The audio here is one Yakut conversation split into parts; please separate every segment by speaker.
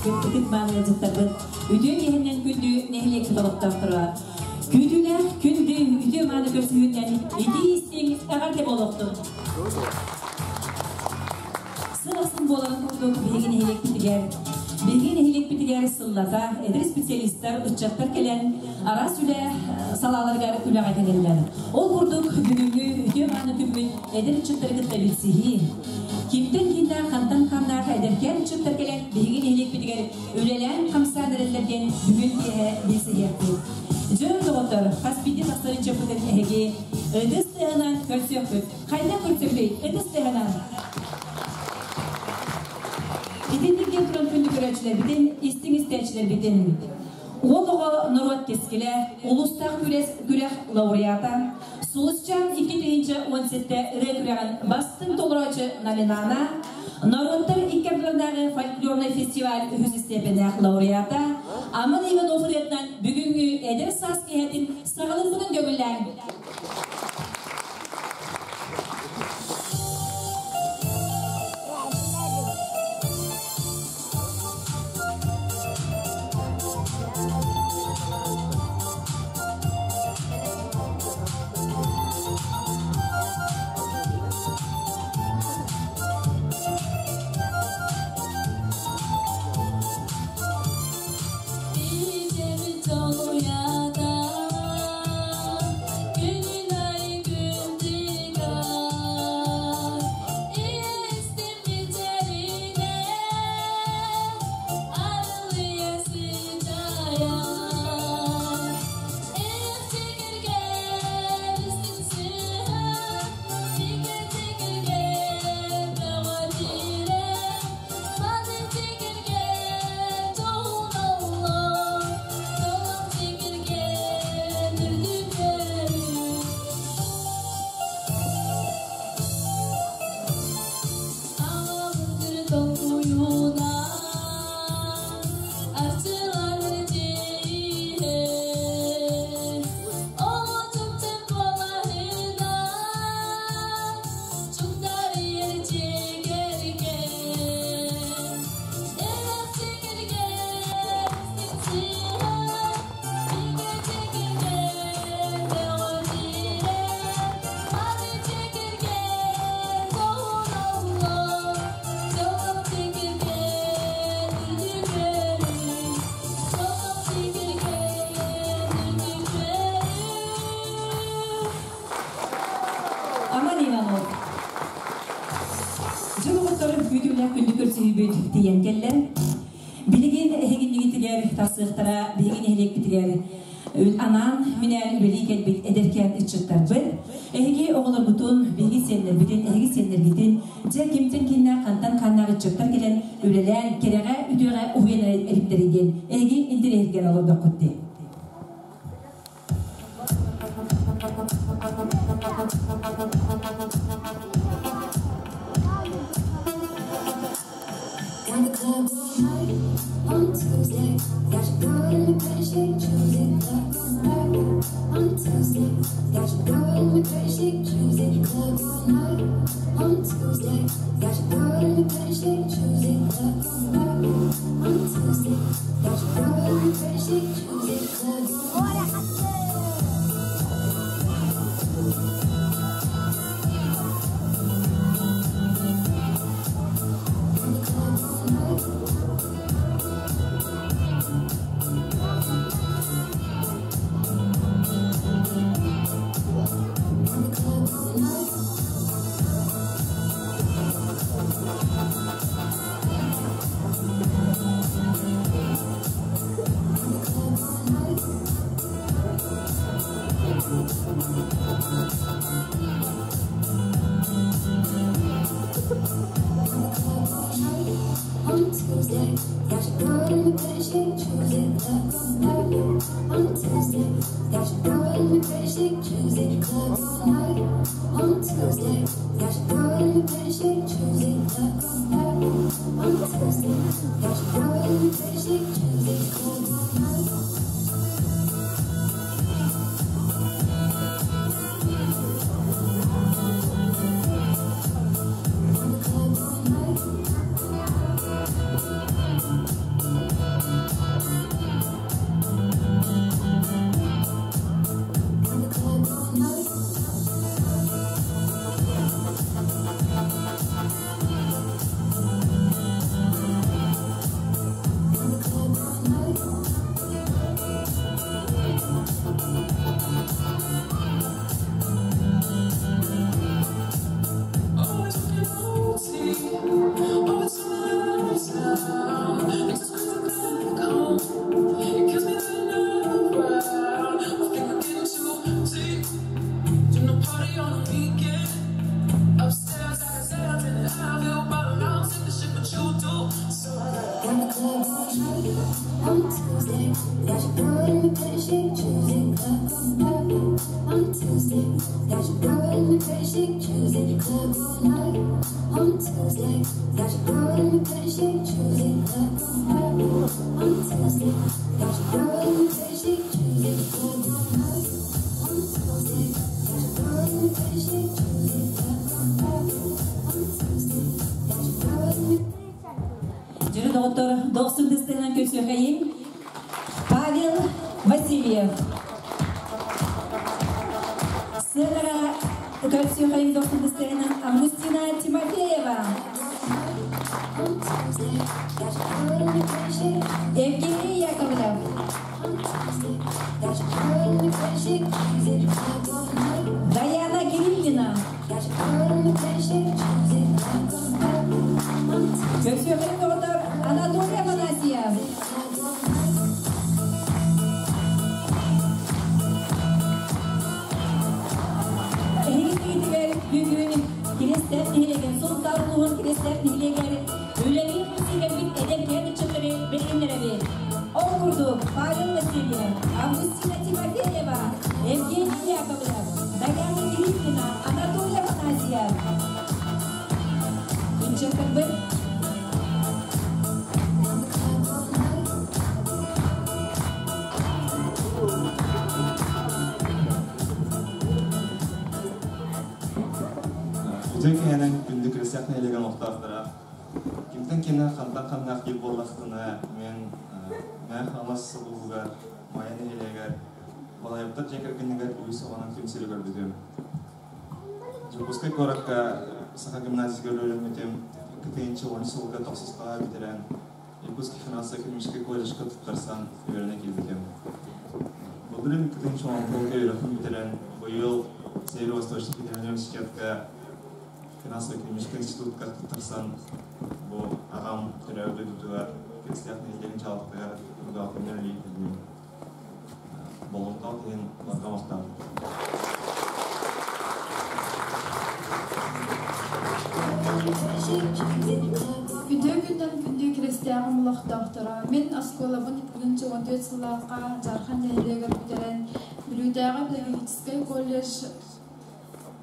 Speaker 1: Ытык мааны ыалдьыттарбыт, үтүө киһинэн күндү нэһилиэкпит олохтоохторо, күүтүүлээх күндү үтүө мааны көрсүһүүттэн итии истиҥ эҕэрдэ буолуохтун! Сыл ахсын буоларын курдук биһиги нэһилиэкпитигэр биһиги нэһилиэкпитигэр сыллата эдэр специалистар, ыччаттар кэлэн араас үлэ салааларыгар үлэҕэ кэлэллэр. Ол курдук бүгүҥҥү үтүө мааны күммүт эдэр ыччаттары кытта билсиһии. Кимтэн кииннээх, хантан ханнаах эдэркээн ыччаттар кэлэн биһиги нэһилиэкпитигэр үлэлээн-хамсаан эрэллэр диэн бүгүн киэһэ билсиһиэхпит. Дьон доҕоттор, хас биирдии тахсар ыччаппытын эһиги ытыс тыаһынан көрсүөхпүт. Хайдах көрсөбүтүй? Ытыс тыаһынан. Итинник диэн туран күндү көрөөччүлэрбитин, истиҥ истээччилэрбитин Уол оҕо норуот кэскилэ, улуустаах күрэс күрэх лауреата, Сулусчаан 2017 ырыа күрэҕин бастыҥ толороочу номинана, норуоттар икки ардыларынааҕы фольклорнай фестиваль үһүс истиэпэннээх лауреата Аман Иванов ырыатынан бүгүҥҥү эдэр саас киэһэтин саҕалыырбытын көҥүллээҥ. Дьыл оҕоттору күүтүүлээх күндү көрсүһүүбүт тиийэн кэллэ. Билигин эһигиннигитигэр тахсыахтара биһиги нэһилиэкпитигэр анаан минээн үлэлии кэлбит эдэркээн ыччаттарбыт. Эһиги оҕолорбутун, биһиги сиэннэрбитин, эһиги сиэннэргитин дьэ кимтэн кииннээх хантан хааннаах ыччаттар кэлэн үлэлээн кэрэҕэ, үтүөҕэ уһуйан эриттэрий диэн эһиги интэриэһиргээн олордоххут дии.
Speaker 2: Got the club all night on Tuesday. Got your girl in the pretty shake Tuesday. Club all night on Tuesday. Got your girl in the pretty shake Tuesday. Club all night on Tuesday. Got your girl in the pretty shake Tuesday. Club all night on Tuesday. Got your girl in the pretty shake Tuesday. Club all night. On Tuesday, got your girl in the pretty shake Tuesday. Club all night on Tuesday, got your girl in the pretty shake Tuesday. Club all night on Tuesday, got your girl in the pretty shake Tuesday. Club all night on Tuesday, got your girl in the pretty shake Tuesday. Club all night. In the club all night. In the club all night. In the club all night.
Speaker 3: Oh, it's looking OT. Oh, it's a sound. It's just calm. It kills me that you're not around. I think we're getting too deep. Doing a party on the weekend. Upstairs, I can say I'm in the Advil, but I don't take the shit, but you do. So I gotta.
Speaker 2: Got the club all night on Tuesday. Got your girl in the pretty shake Tuesday. Club all night on Tuesday. Got your girl in the pretty shake Tuesday. Club all night on Tuesday. Got your girl in the pretty shake Tuesday. Club all night on Tuesday. Got your girl in the pretty shake Tuesday. Club all night on Tuesday. Got your girl in the pretty shake Tuesday. Club all night on Tuesday. Got your girl in the
Speaker 1: Дьөрү доҕоттор, дохсун ытыстарынан көрсүөхэйиҥ. Павел Васильев. Сыанаҕа көрсүөхэйиҥ дохсун ытыстарынан Августина Тимофеева.
Speaker 2: On Tuesday, got your girl in the pretty shake.
Speaker 1: Евгений Яковлев.
Speaker 2: On Tuesday, got your girl in the pretty shake Tuesday. Club all night.
Speaker 1: Даяна Кириллина.
Speaker 2: Got your girl in the pretty shake Tuesday. Club all night. On Tuesday,
Speaker 1: Көрсүөхэйиҥ доҕоттор Анатолий Афанасьев.
Speaker 2: club all night.
Speaker 1: Эһигитигэр бүгүн Кириэстээх нэһилиэгин Сунтаар улууһун Кириэстээх нэһилиэгэр үлэлии кэлбит эдэркээн ыччаттары билиһиннэрэбит. Ол курдук Павел Васильев, Августина Тимофеева, Евгений Яковлев, Даяна Кириллина, Анатолий Афанасьев. Ыччаттарбыт
Speaker 2: In the club all night.
Speaker 4: Үтүө киэһэнэн күндү Кириэстээх нэһилиэгин олохтоохторо. Кимтэн кимнээх хантан ханнаах диир буоллахтына, мин Мэҥэ Хаҥалас улууһугар, Майа нэһилиэгэр, Балаевтар дьиэ кэргэнигэр үһүс оҕонон күн сири көрбүтүм. Дьокуускай куоракка Саха гимназиятыгар үөрэммитим. 2010 сылга тохсус кылааһы бүтэрэн, Якутский финансово-экономическай колледжка туттарсан үөрэнэ киирбитим. Былырыын 2010 сылга үөрэхпин бүтэрэн, быйыл Северо-Восточный федеральный университетка Финансово-экономическай институтка туттарсан бу аҕам төрөөбүт дойдутугар Киристээх нэһилиэгин дьаһалтатыгар бухгалтерынан үлэлии кэллим. Болҕомтоҕут иһин барҕа махтал.
Speaker 5: Үтүө күнтэн күндү Киристээҕим олохтоохторо, мин оскуолабын 2014 сыллаахха Дьаархан нэһилиэгэр бүтэрэн, Бүлүүтээҕи педагогическай колледж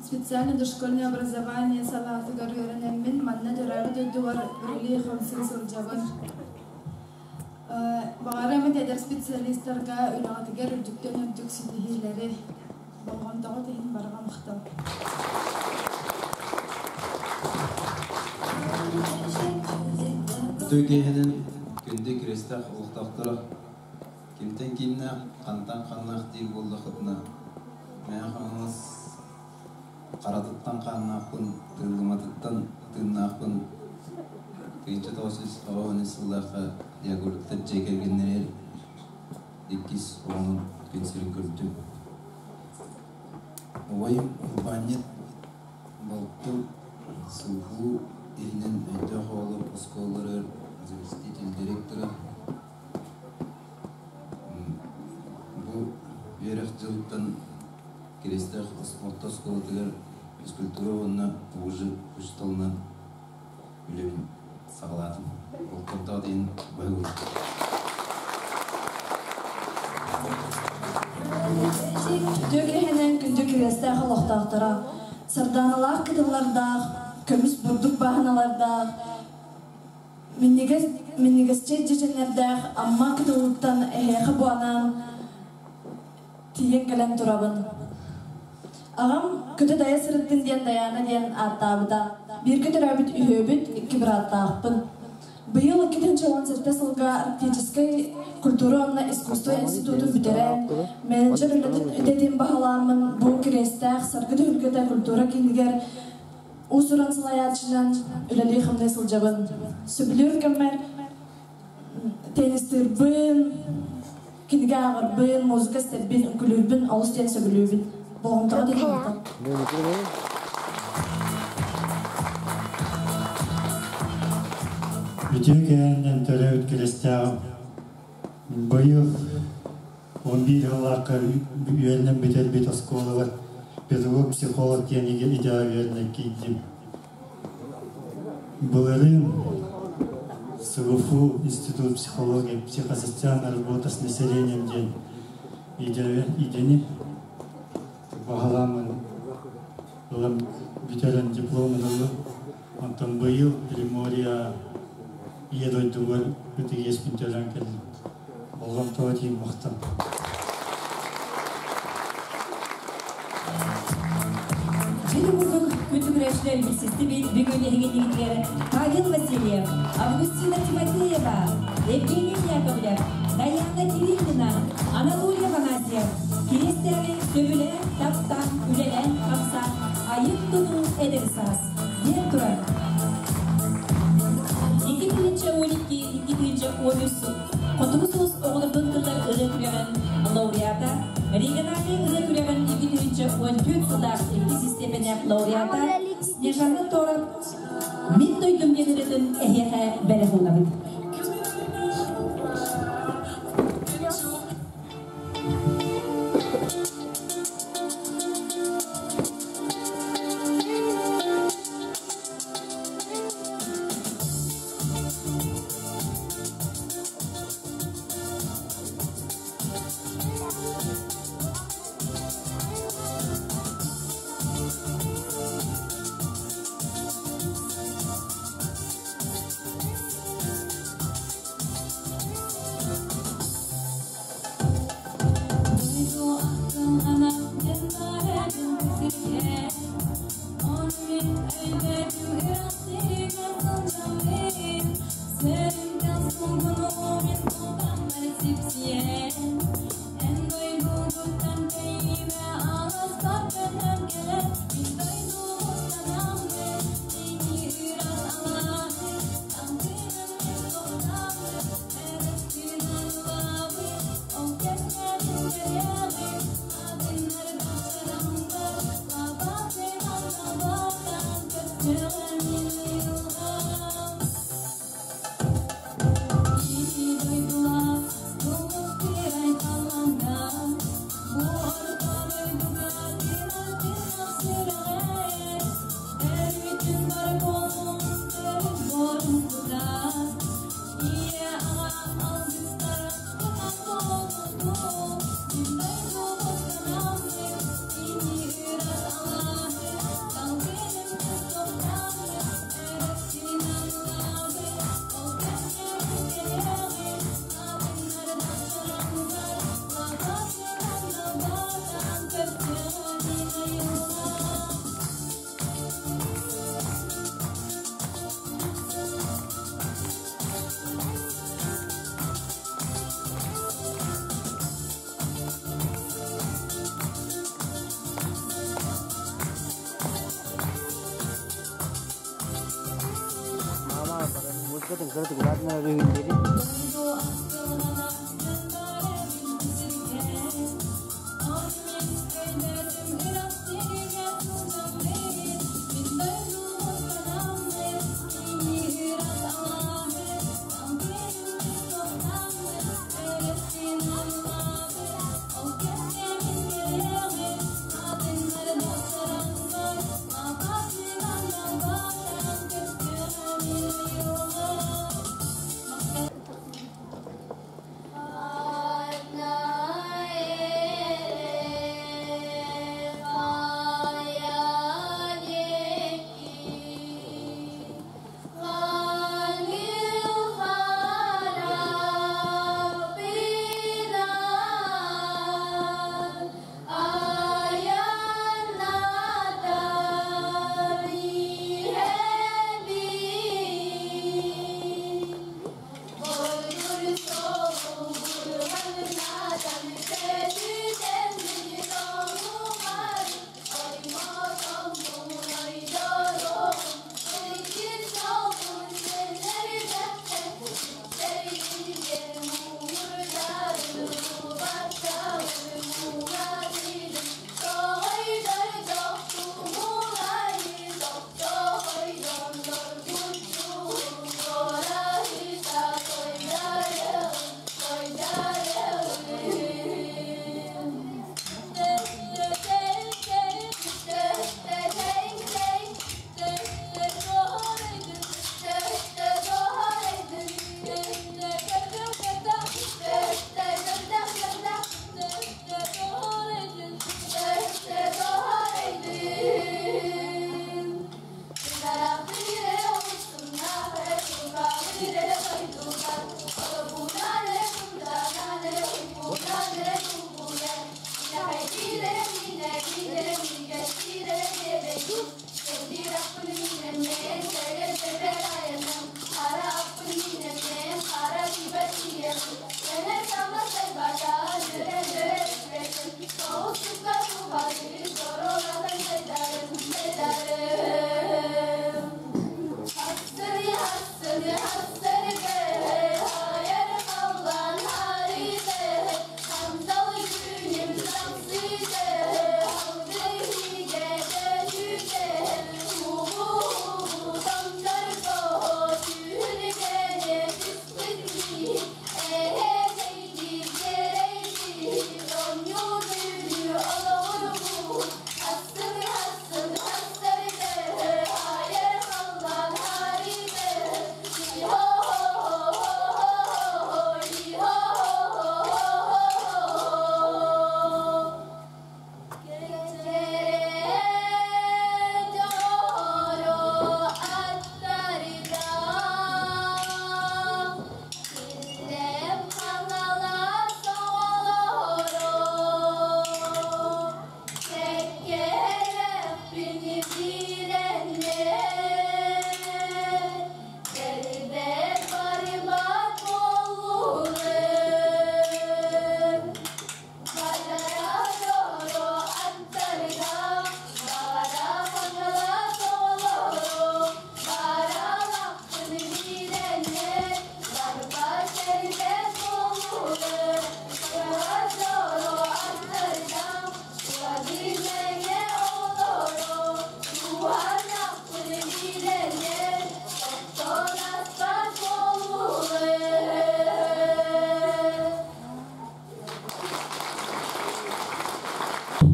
Speaker 5: специальное дошкольное образование салаатыгар үөрэнэммин, манна төрөөбүт дойдубар үлэлии-хамсыы сылдьабын. Баҕарам эдэр специалистарга үлэҕитигэр үрдүктэн үрдүк ситиһиилэри, болҕомтоҕут иһин барҕа махтал.
Speaker 6: Үтүө киэһэнэн күндү Киристээх олохтоохторо, кимтэн кииннээх, хантан ханнаах диир буоллаххытына, Мэҥэ Хаҥалас Харатыттан хааннаахпын, тыыллыматыттан тыыннаахпын, 1990 сыллаахха Ягорлыктар дьиэ кэргэннэригэр иккис оҕонун күн сирин көрдүм. Убайым урбаанньыт, балтым СУФУ иһинэн өйдөөх оҕолор оскуолаларыгар заместитель директора. Бу үөрэх дьылыттан Киристээх орто оскуолатыгар физкультура уонна УЖ учууталынан үлэбин саҕалаатым. Олохтоох иһин баһылык.
Speaker 7: Үтүө киһинэн күндү Кириэстээх олохтоохторо, сардааналаах кытыллардаах, көмүс бурдук бааһыналардаах, минньигэс минньигэсчэй дьэдьэннэрдээх Амма кытылыттан эһиэхэ бу анаан тиийэн кэлэн турабын. Аҕам көтө дайа сырыттын диэн Дайаана диэн ааттаабыта. Бииргэ төрөөбүт үһүөбүт, икки бырааттаахпын. Быйыл 2017 сылга Арктическай культура уонна искусство институтун бүтэрэн, менеджер үлэтин идэтин баһылааммын бу Кириэстээх Саргы түһүлгэтэ культура киинигэр уус-уран салайааччынан үлэлии-хамныы сылдьабын. Сөбүлүүр кэммэр теннистыырбын, кинигэ ааҕарбын, музыка истэрбин, үҥкүүлүүрбүн олус диэн сөбүлүүбүн. Болҕомтоҕо диэн махтал.
Speaker 8: Үтүө кээннэн төрөөбүт Киристээҕим. Быйыл 11 сыллаахха үөрэнэн бүтэрбит оскуолабар педагог-психолог диэн идэҕэ үөрэнэн киирдим. Былырыын СГФУ Институт психологии, психосоциальная работа с населением диэн идэни баһылааммын ылан бүтэрэн дипломун ыллым. Онтон быйыл Приморье Ийэ дойдугар ытык иэспин төлөөн кэллим. Болҕомтоҕо тиийин махтал.
Speaker 1: Дьиҥ курдук күтүгүрэчилэр билсистибит бүгүн эһигиннигитигэр Павел Васильев, Августина Тимофеева, Евгений Яковлев, Даяна Кириллина, Анатолий Афанасьев Кириэстээҕи сөбүлээн, таптаан, үлэлээн, хамсаан, айын-тутуу эдэр саас диэн турар. 2012-2013 Хотугу сулус оҕолордун кытта ырыа күрэҕин лауреата, региональнай ырыа күрэҕин 2014 сыллаах икки систиэмэлээх лауреата Снежана Торов «Мин дойдум» диэн ырыатын эһиэхэ бэлэх уунабыт.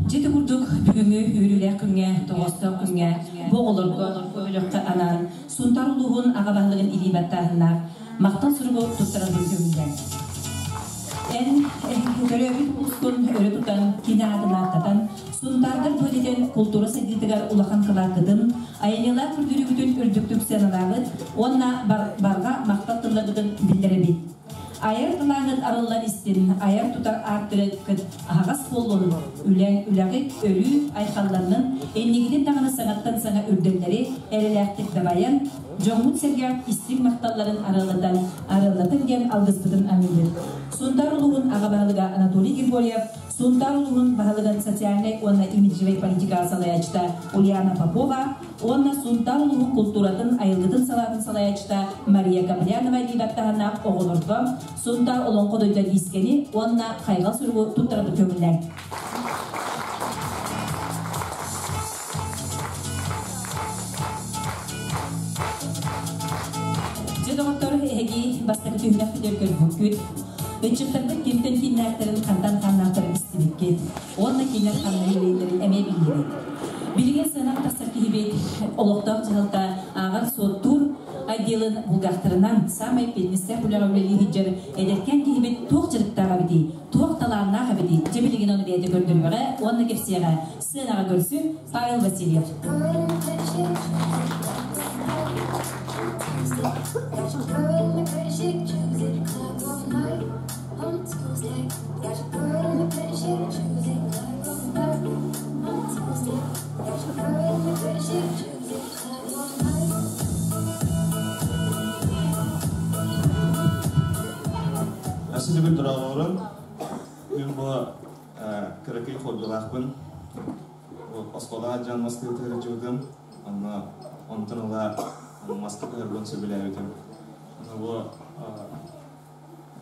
Speaker 1: Дьити курдук бүгүҥҥү үөрүүлээх күҥҥэ, тоҕоостоох күҥҥэ бу оҕолорго бөлөххө анаан Сунтаар улууһун аҕа баһылыгын илии баттааһыннаах махтал суругу туттарарбын көҥүллээн. Эн төрөөбүт улуускун өрө тутан, кини аатын ааттатан, Сунтаардар дуодитэн култуура сайдыытыгар улахан кылааккытын, айымньылаах көрдөрүүгүтүн үрдүктүк сыаналаабыт уонна барҕа махтал тылларгытын биллэрэбит. Айар талааҥҥыт арыллан истин, айар-тутар аартыгыт аһаҕас буоллун, үлэҥ үлэҕит өрүү айхалланнын, иннигитин даҕаны саҥаттан саҥа үрдэллэри эрэлээхтик дабайан, Дьоҥҥут-сэргэҕит истиҥ махталларын арыаллатан, арыаллатын диэн алгыспытын аныыбыт. Сунтаар улууһун аҕа баһылыга Анатолий Григорьев, Сунтаар улууһун баһылыгын социальнай уонна имиджевэй политикаҕа салайааччыта Ульяна Попова уонна Сунтаар улууһун култууратын айылгытын салаатын салайааччыта Мария Гаврянова илии-баттаһыннаах оҕолорго Сунтаар олоҥхо дойдута диискэни уонна хайҕал суругу туттарбыт көҥүллээн. Дьэ, доҕоттор, эһиги бастакы түһүмэхпитигэр көрбүккүт. Ыччаттарбыт кимтэн кииннээхтэрин, хантан хааннаахтарын истибиккит. Уонна кинилэр ханна үлэлииллэрин эмиэ биллибит. Билигин сыанах тахсар киһибит олохтоох дьаһалта ааҕар-суоттуур отделын булгахтарынан саамай пиэтинэстээх үлэҕэ үлэлии сылдьар эдэркээн киһибит туох дьарыктаах эбитий, туох талааннаах эбитий, дьэ билигин ону бэйэтэ көрдөрүөҕэ уонна кэпсиэҕэ. Сыанаҕа көрсүн Павел Васильев.
Speaker 4: Өссө төгүл дорооболорун. Мин бу кыракый хоббилаахпын. Оскуолаҕа дьон маска ытыһырдьыбытым. Онно онтон ыла маска кыһарбын сөбүлээбитим. Ону бу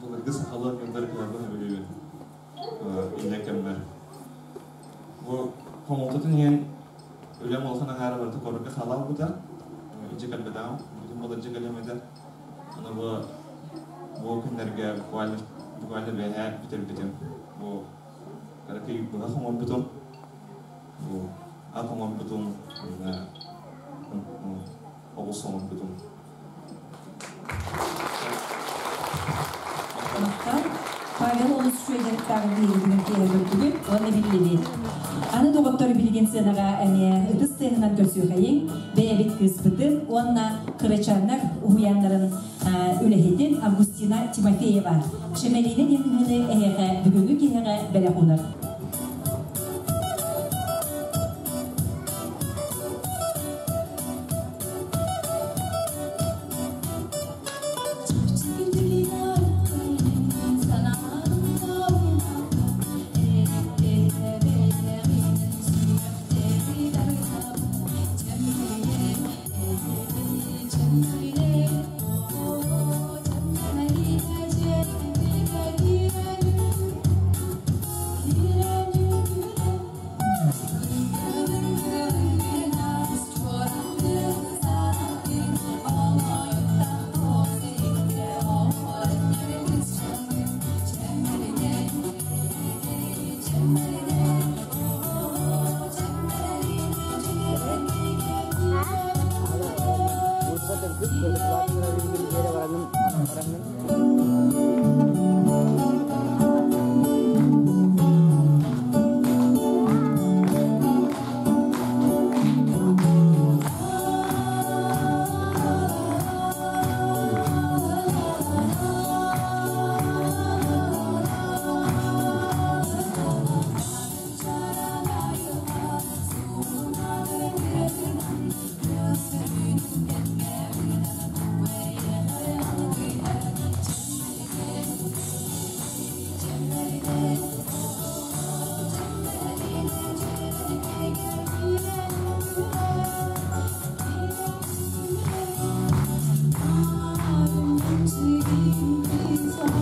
Speaker 4: былыргы сахалыы оонньуулары кыһарбын сөбүлүүбүн. Иллэҥ кэммэр. Бу хомолтотун иһин үлэм улахан аҥаара барыта куоракка хаалаабыта. Илдьэ кэлбэтэҕим. Бүтүн балырдьа кэлиэм этэ. Аны бу бу күннэргэ буквально буквально бэһээ бүтэрбитим. Бу кыракый быһах оҥорбутум. Бу ат оҥорбутум уонна оҕус оҥорбутум.
Speaker 1: Махтал. Павел олус үчүгэй дьарыктааҕын биһиги киэһэ көрдүгүт уонна биллибит. Аны доҕоттор билигин сыанаҕа эмиэ ытыс тыаһынан көрсүөхэйиҥ, бэйэбит кыыспытын уонна кырачааннар уһуйааннарын үлэһитин Августина Тимофеева Чэмэлиинэ диэн ырыаны эһиэхэ бүгүҥҥү киэһэҕэ бэлэх уунар.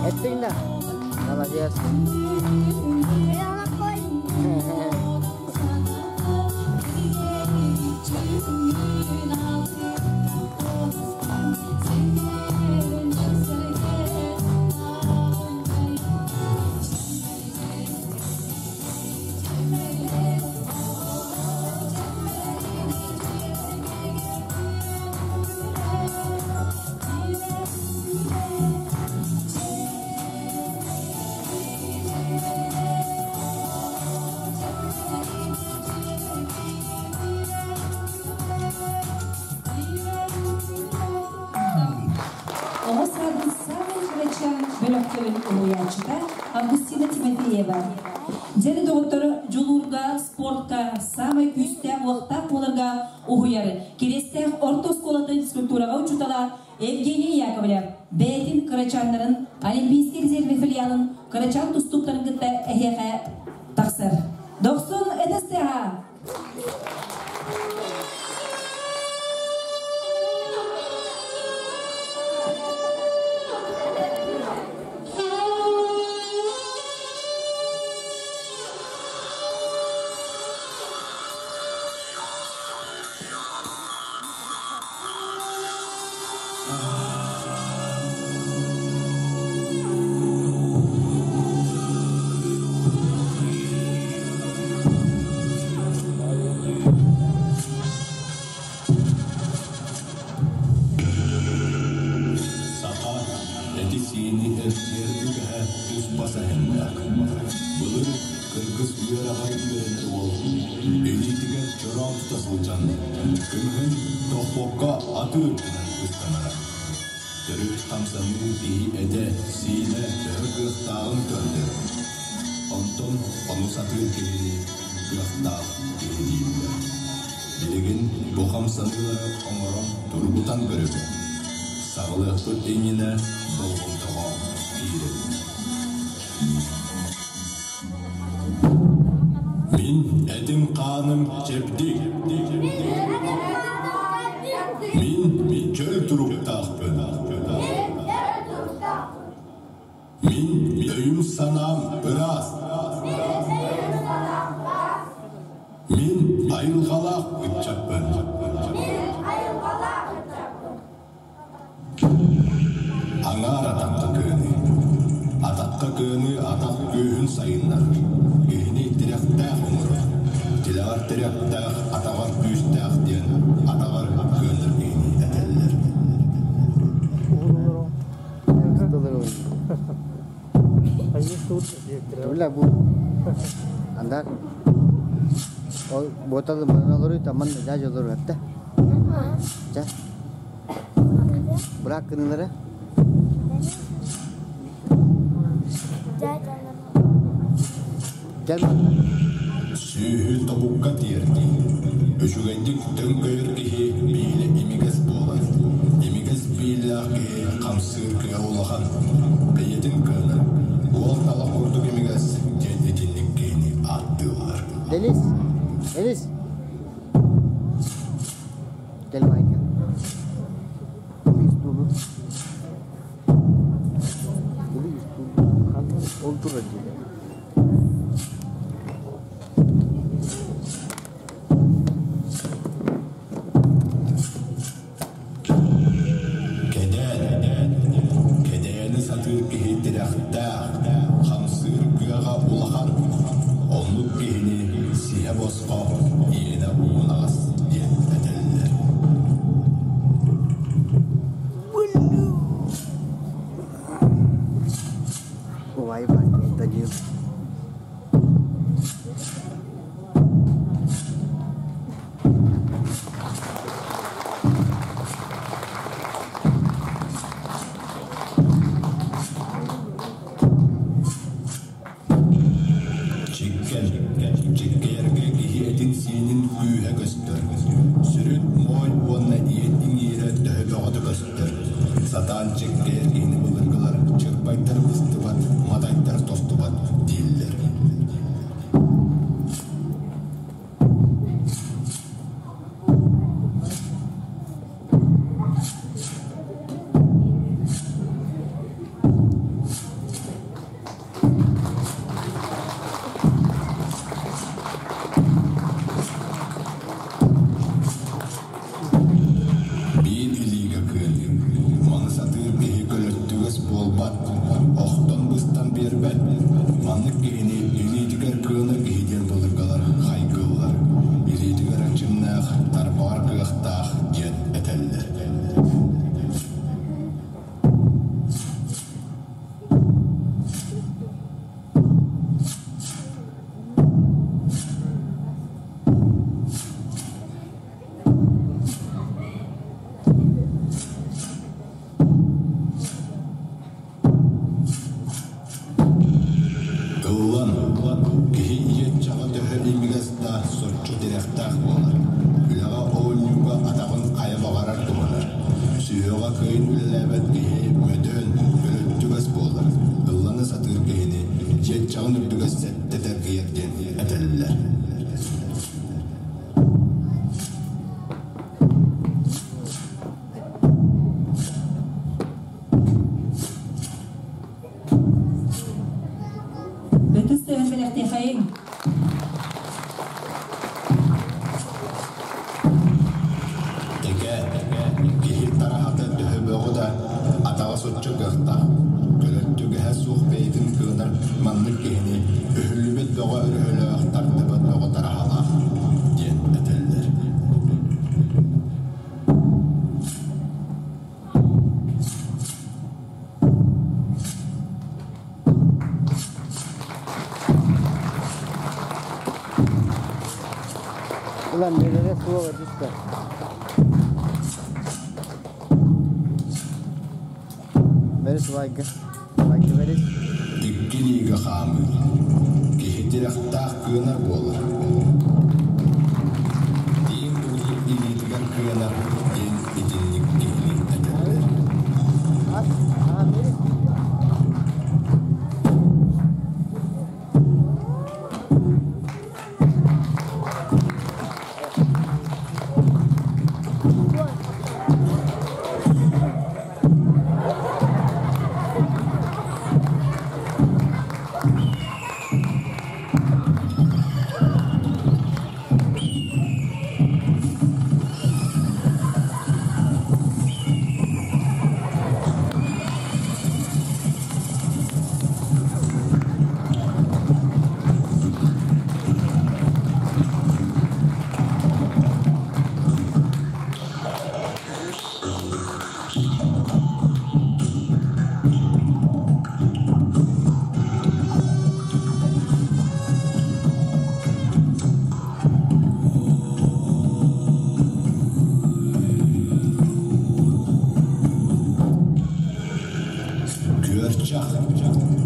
Speaker 9: Эттиҥ да? Молодец.
Speaker 1: Оҕо саадын саамай кырачаан бөлөхтөрүн уһуйааччыта Августина Тимофеева. Дьэри доҕотторо дьулуурга, спортка саамай күүстээх уохтаах буоларга уһуйар Кириэстээх орто оскуолатын физкультураҕа учуутала Евгений Яковлев бэйэтин кырачааннарын Олимпийский резервэ филиалын кырачаан тустууктарын кытта эһиэхэ тахсар. Дохсун ытыс тыаһа!
Speaker 10: Саха эти-сиини эрчийэр үгэһэ туспа сэһэннээх. Былыр кыргыз үөрэҕэр үөрэнэр уол илиитигэр чороон тута сылдьан, көмүһүн тохпокко атыы үрдүнэн ыстанара. Төрүт хамсаныы киһи этэ, сиинэ төһө кыахтааҕын көрдөрөр. Онтон ону сатыыр киһини кыахтаах киһи дииллэр. Билигин бу хамсаныылары оҥорон тургутан көрөбүт. Саҕалыахпыт иннинэ болҕомтоҕо киирэбит. Мин этим-хааным чэбдик. Мин чөл туруктаахпын. Мин өйүм-санаам ыраас. Мин айылҕалаах ыччаппын. Аҥаар атахха кыаны. Атахха кыаны атах күүһүн сайыннарар. Киһини тирэхтээх оҥорор. Тилэҕэр тирэхтээх, атаҕар күүстээх диэн атаҕар кыанар киһини этэллэр.
Speaker 9: Бля, бу андар ол буоталы манан таман дьаадьа олору этте. Чэ. Быраак гынылары. Кэл манна.
Speaker 10: Сүөһү тобукка тиэрдии. Үчүгэйдик төҥкөйөр киһи биилэ имигэс буолар. Имигэс бииллээх киһи хамсыыр кыаҕа улахан, бэйэтин кыанар. Уол талах курдук имигэс диэн итинник киһини ааттыыллар.
Speaker 9: Элис, Элис. Кэл Майка. Ол турар дии.
Speaker 10: Кэдээн, кэдээни сатыыр киһи тирэхтээх, хамсыыр кыаҕа улахан. Оннук киһини сиһэ босхо, иэнэ уунаҕас диэн этэллэр.
Speaker 9: Убай Данил.
Speaker 10: Чиккэн, чиккэйэргэ киһи этин-сиинин күүһэ көстөр. Сүрүн моой уонна иэн иҥиирэ төһө бөҕөтө көстөр. Сатаан чиккэйэр киһини былыргылар чырбайдар быстыбат, матайдар тостубат дииллэр. Биир илиигэ кыайыы. Маны сатыыр киһи көлөттүгэс буолбат, охтон-быстан биэрбэт. Маннык киһини илиитигэр кыанар киһи диэн былыргылар хайгыыллар. Илиитигэр эрчимнээх, тарбаҕар кыахтаах диэн этэллэр. Ыллан, киһи ийэ чаҕа төһө имигэс да соччо тирэхтээх буолар. Үлэҕэ оонньуу Өһөҕө кыайан үлэлээбэт киһи мөдөөн, өлөттүгэс буолар. Ыллана сатыыр киһини чиэччэҕин үрдүгэр сэттэ тэргийэр диэн этэллэр.
Speaker 1: Бөтүс тыһын бэлэхтиэхэйиҥ.
Speaker 10: Тэгэ, киһи тараһата төһө бөҕө да атаҕа соччо кыахтаах, көлөттүгэһэ суох бэйэтин кыанар маннык киһини өһүллүбэт бөҕө өрөһөлөөх тардыбат бөҕө тараһалаах диэн этэллэр.
Speaker 9: Ulan nereye суоҕа түстэ. Бэрис лайка. Лайка бэрис.
Speaker 10: Икки лига хаамыы. Киһи тирэхтээх кыанар буолар. Тииҥ илиитигэр кыанар диэн итинник киһини этэллэр.
Speaker 9: Ас, аа, бэрис.
Speaker 10: Күөрчэх.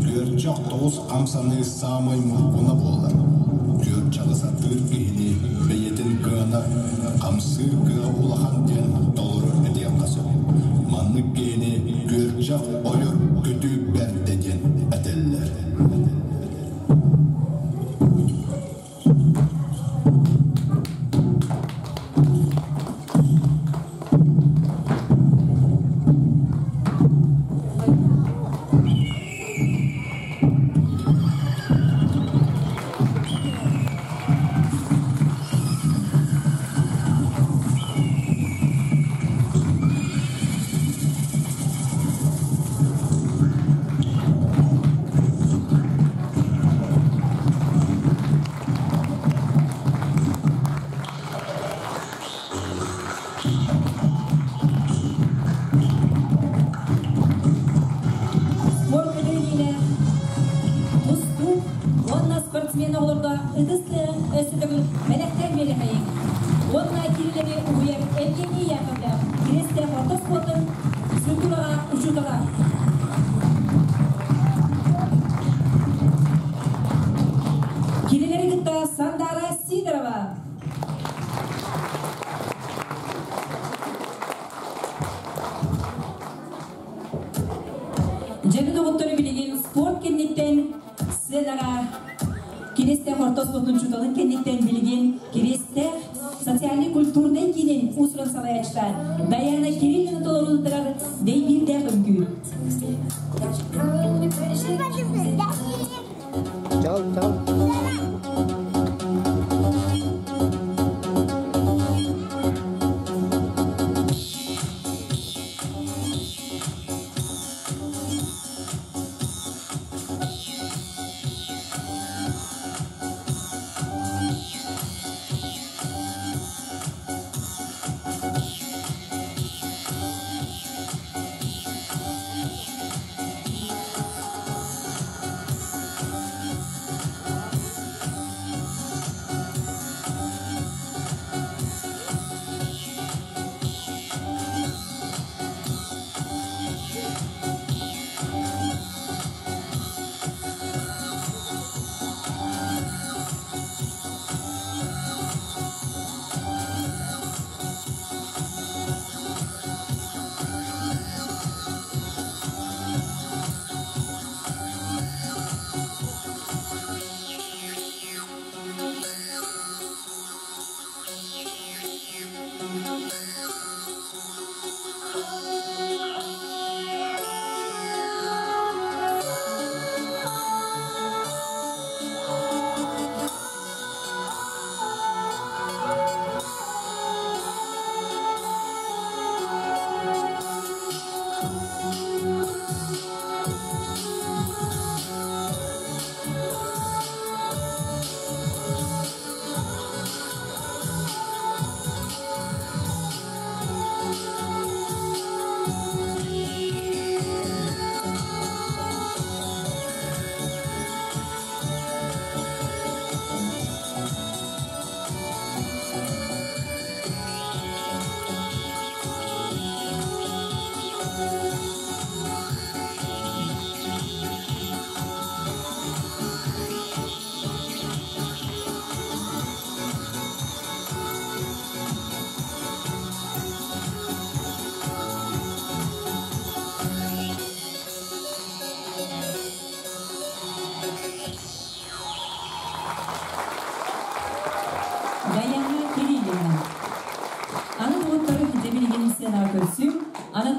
Speaker 10: Күөрчэх тоҕус хамсаныы саамай мургуна буолар. Күөрчэҕи сатыыр киһини бэйэтин кыанар, хамсыыр кыаҕа улахан диэн толору этиэххэ сөп. Маннык киһини күөрчэх ойор көтүү бэрдэ диэн этэллэр.
Speaker 1: Спорт көтүрүүнэ тустуу уонна спортсмен оҕолорго ытыс тыаһын өссө төгүл бэлэхтээн биэрэхэйиҥ. Уонна кинилэри уһуйар Евгений Яковлев, Кириэстээх орто оскуолатын физкультураҕа учуутала. Кинилэри кытта Сандара Сидорова. Дьэбин оҕоттору билигин спорт кэнниттэн сценаҕа Кириэстээх орто оскуолатын учууталын кэнниттэн билигин Кириэстээх социальнай-культурнай киинин уус-уран салайааччыта Даяна Кириллина толоруутугар дэйбиирдээх үҥкүү.
Speaker 9: Чал, чал.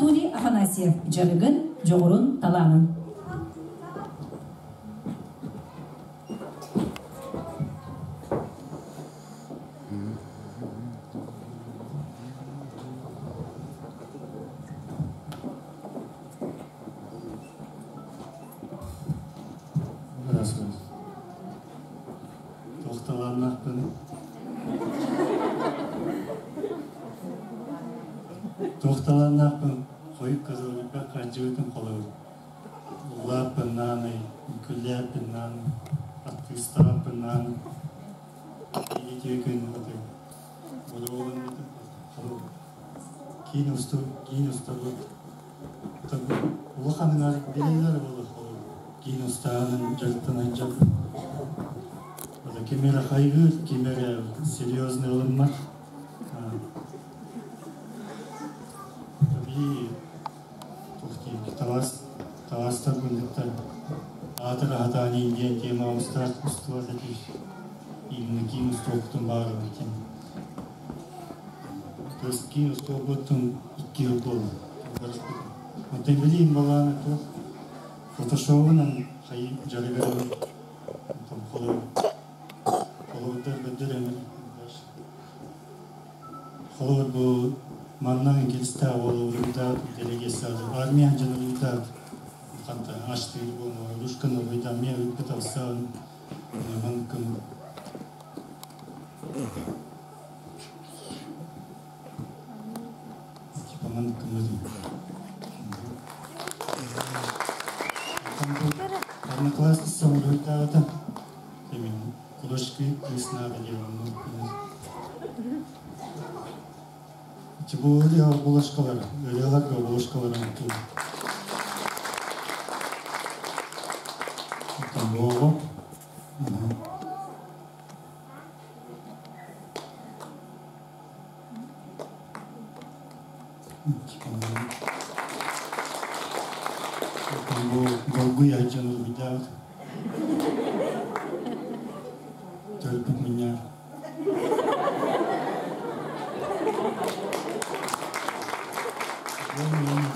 Speaker 1: Анатолий Афанасьев дьарыгын, дьоҕурун, талаанын.
Speaker 8: Здравствуйте. Туох талааннаахпын? Туох талааннаахпын хойут кызылбыппар хардьыбытым холобур. Улааппыннааны, үҥкүүлээппиннааны, артыыстааппыннааны, үтүө күн Киин усту, киин устабыт. Улаханыңар билэллэр буолар киин устаанын дьарыктанан дьарык. Ким эрэ хайгыыр, ким эрэ серьезный ылыммат. Таби талаас талаастарбын кытта аатыр аһатаан диэн тема устаах устубат этир. Именно киин устуохтун баарыбын ким. То есть киин устуохпуттун икки жыл буолла. Онтон билиин балааны туох фотошобунан хайы дьарыгырабын. Онтон холобур холобурдар бэрдэр Холобур бу манна инкилистээх уолуруйдаат делегациялар армия дьонуруйдаат ханта аштыыр буолма рушканы уйда мен ыппыт алсаан манкын типа манкын Одноклассница уруйдаата Именно кулашки кыыс наада диэн Бу ырыа булашкалара, ырыаларга булашкалара мутуу. Оттон Бу долгуй айдьан уруйдаабыт. Төрпүт меня.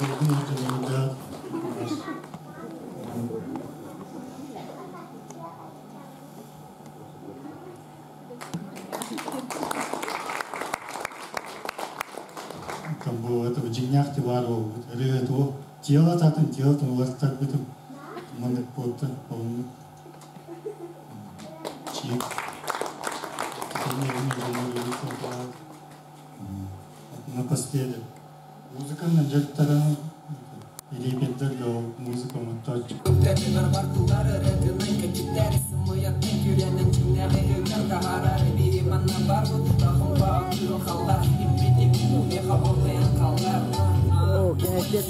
Speaker 8: Долгуй айдьан уруйдаабыт. Там бу это дьиҥнээх баар буолбут. Ырыа туох тело татын тело уларыттарбытым. Маннык буолта олуннук. Чиик. Напоследок. Музыканан дьарыктаран илиипеддерге ол музыка оҥоттооччу.
Speaker 9: О, кенеттен.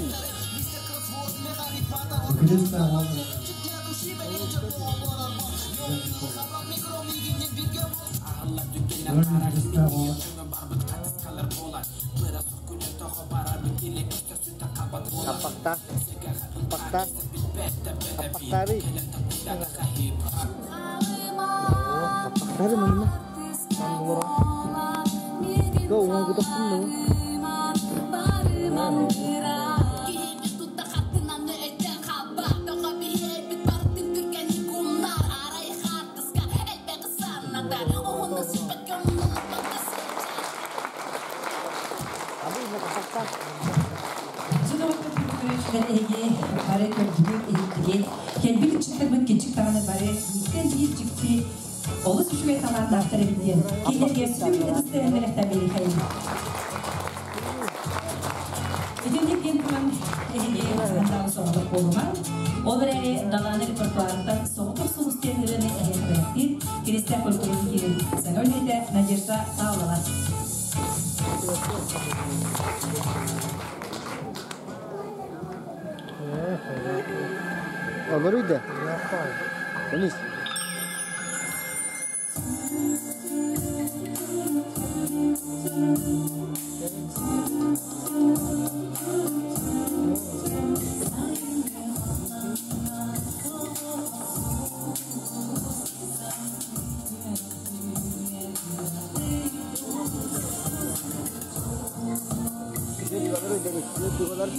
Speaker 9: Хаппахта. Хаппахта. Хаппахтары. О, хаппахтары манна. Ман булара. Го, уҥа кутахтын да.
Speaker 1: Эһиги бары көрдүгүт иһиттигит. Кэлбит ыччаттарбыт кичик даҕаны бары бииртэн биир дьикти олус үчүгэй талааннаахтар эбит диэн. Кинилэргэ сүр ытыстарын бэлэхтэн биэриэхэйин. Итинник диэн туран эһиги сандалы соҕотох буолумаҥ. Ол эрээри Далаана репертуарыттан соҕотох сулус диэн ырыаны эһиэхэ бэлэхтиир Киристээх культуратын киирин саҥа үлэһитэ Надежда Павлова.
Speaker 9: Олоруйда. Денис. Олоруй, Денис. Дьугалар.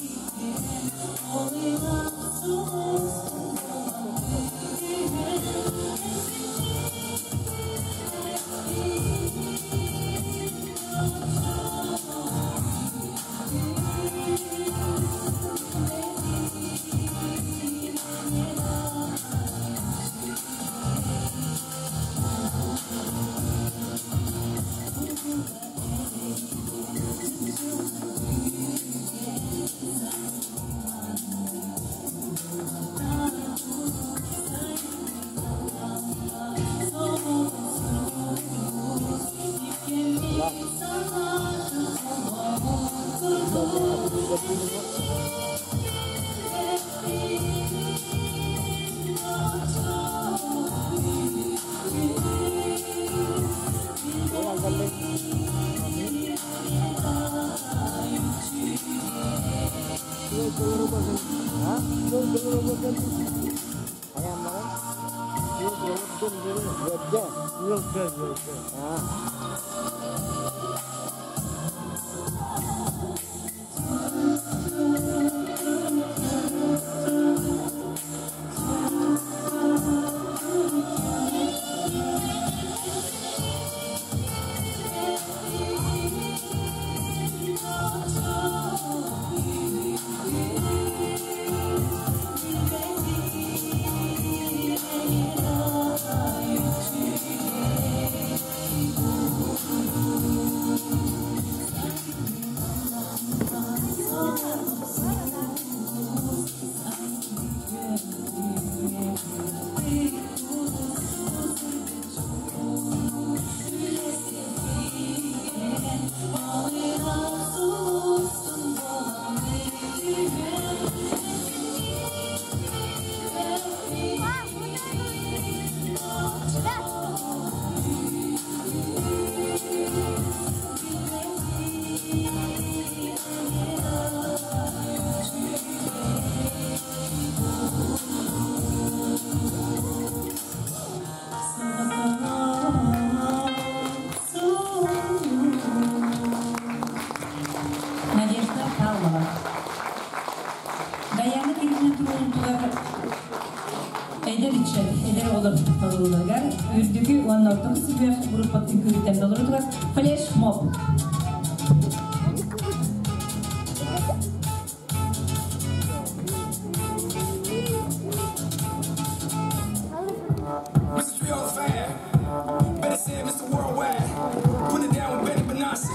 Speaker 1: Надежда Павлова. Даяна Кириллина туруорунтугар эдэр ыччат, эдэр оҕолор толорууларыгар үрдүкү уонна орто сүһүөх группатын үҥкүүтүн толоруутугар флеш-моб.
Speaker 3: Mr. 305, better say Mr. Worldwide. Put it down with Benny Benassi.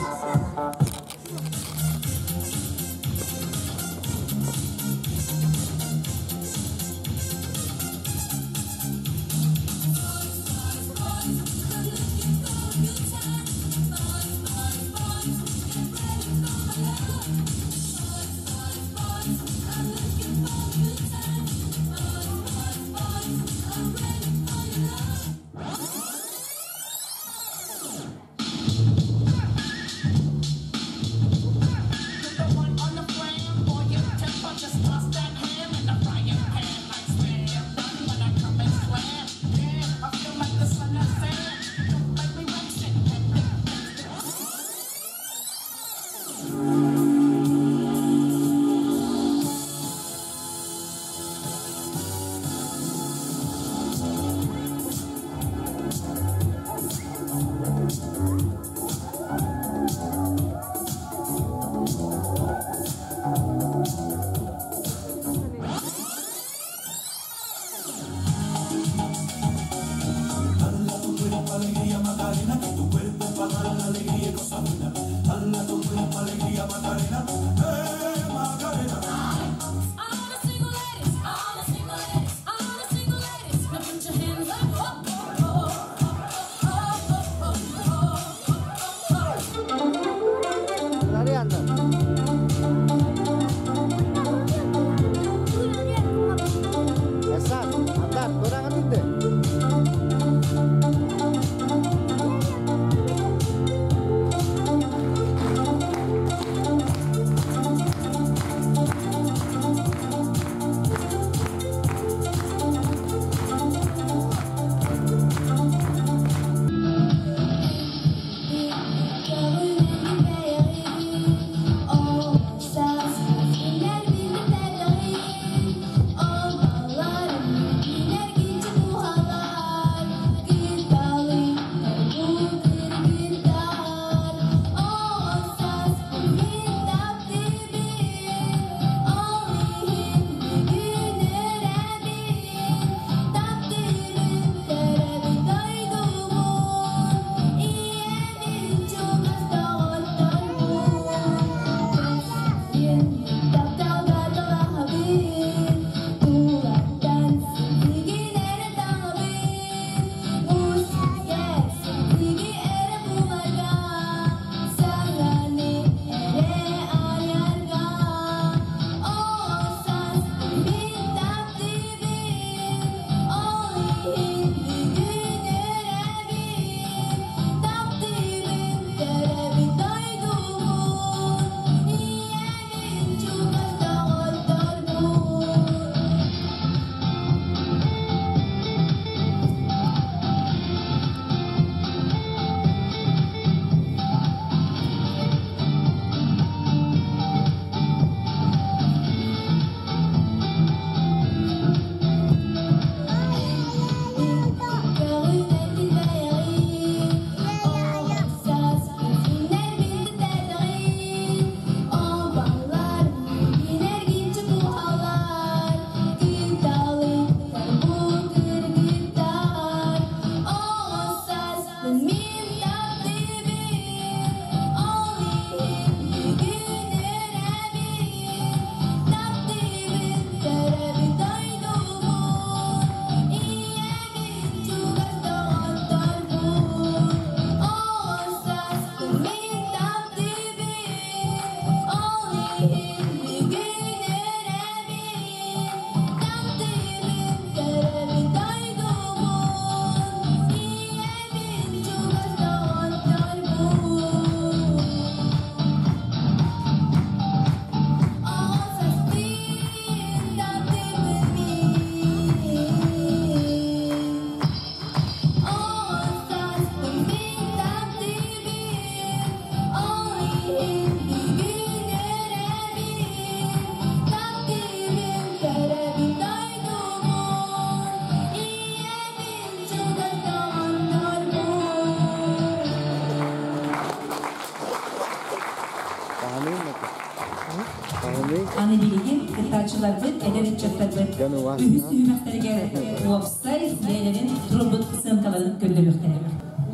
Speaker 1: Кыттааччыларбыт, эдэр ыччаттарбыт үһүс түһүмэхтэригэр уопсай бэйэлэрин турбут сыаҥкаларын көрдөрүөхтэрэ.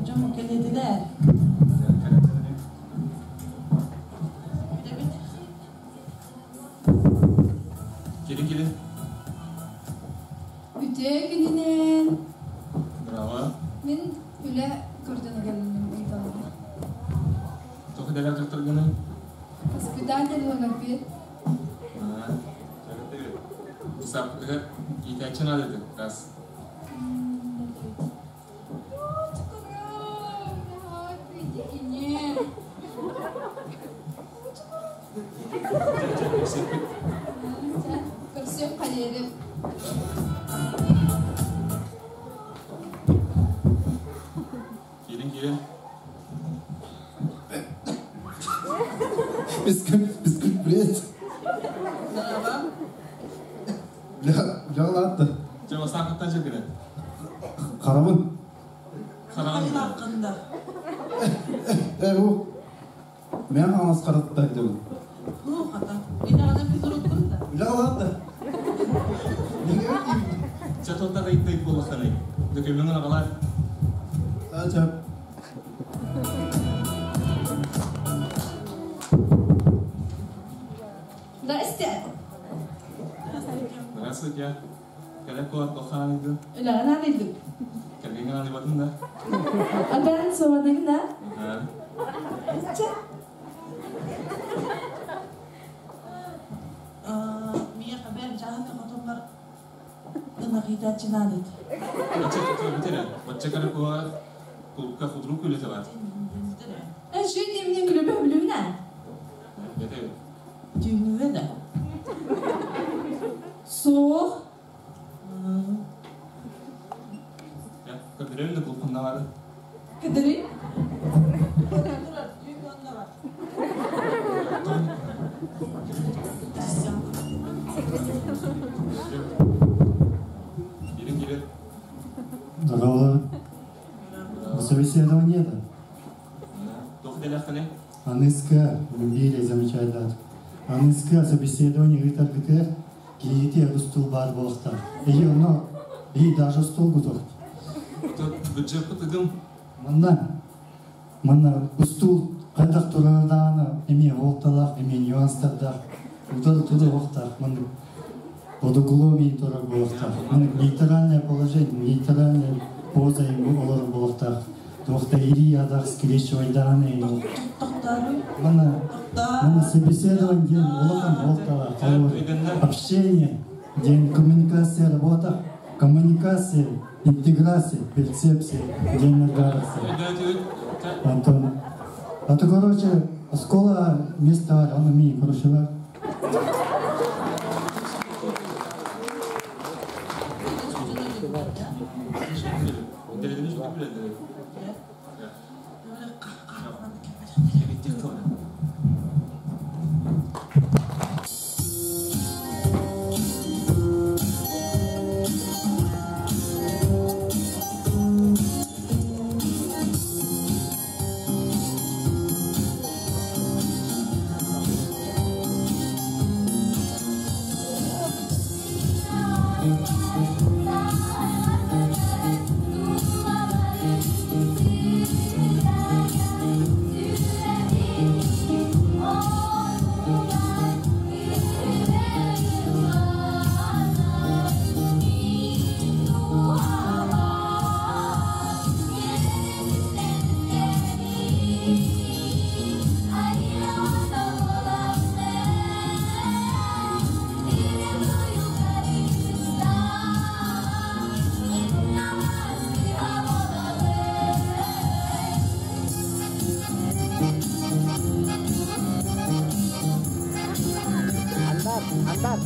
Speaker 11: Дьон кэлиэтилэр.
Speaker 4: Кири кири.
Speaker 5: Үтүө күнүнэн.
Speaker 4: Браво.
Speaker 5: Мин үлэ көрдөнө кэллим ыйыталлар.
Speaker 4: Тоҕо дэлэр дьахтаргыный?
Speaker 5: Воспитатель логопед.
Speaker 4: Саппытыгар иитээччи наадатын раз.
Speaker 5: Көрсүөх хайыырым.
Speaker 4: Киирин киирин.
Speaker 12: Бисквит, привет. Бля, ладно.
Speaker 4: Чэ, басаахыттан чөкүрэ.
Speaker 12: Харабын.
Speaker 4: Хараҕын.
Speaker 12: Бу. Мен аңас қаратта дедім.
Speaker 11: Ну, хата. Инагана физрук да.
Speaker 12: Бля, ладно. Неге
Speaker 4: Чэ, тоқта қайттайып болаққанай. Дөкөмөңін ағалар.
Speaker 12: Ачап.
Speaker 7: Здрасте.
Speaker 4: Здравствуйте. Кәләп куат тоққан
Speaker 7: Үләгән алыйдым.
Speaker 4: Кәргенген алыбатын да.
Speaker 7: Атан соғанагына.
Speaker 11: Мия хабер жаһаны хотомлар ынахитачынадыт.
Speaker 4: Оча битер. Оча кәріп куат кулка худру күлі табат.
Speaker 7: Шүй демнен күлүбө бүлүнә.
Speaker 4: Бете.
Speaker 11: Түйнүбе да.
Speaker 7: Суох.
Speaker 4: Я, көдірем де кулкунда бар.
Speaker 7: Кыдыры.
Speaker 4: Кирин кирин.
Speaker 8: Здорово. Собеседование, да?
Speaker 4: Тоқ деляхтане.
Speaker 8: Аныска, любили замечательно. Аныска собеседование ыйтаргытыр, кийити стул бар болықта. И оно, и даже стул гудох.
Speaker 4: Тут бюджет пытыгым.
Speaker 8: Манна, манна устул кайдак турардааны эме олталах, эме нюанстардах, удал туда оқтақ, манна под углом и турар болықтақ. Манна нейтральное положение, нейтральная поза им олар болықтақ. Туақта ири ядақ скрещивайдааны. Манна, манна собеседование день улахан олталах, общение, день коммуникация, работа, коммуникация, интеграция, перцепция, день награды. Антон. А то, короче, школа место, он ми, короче, да.
Speaker 4: Деледini çok biledi.
Speaker 9: Antar, antar.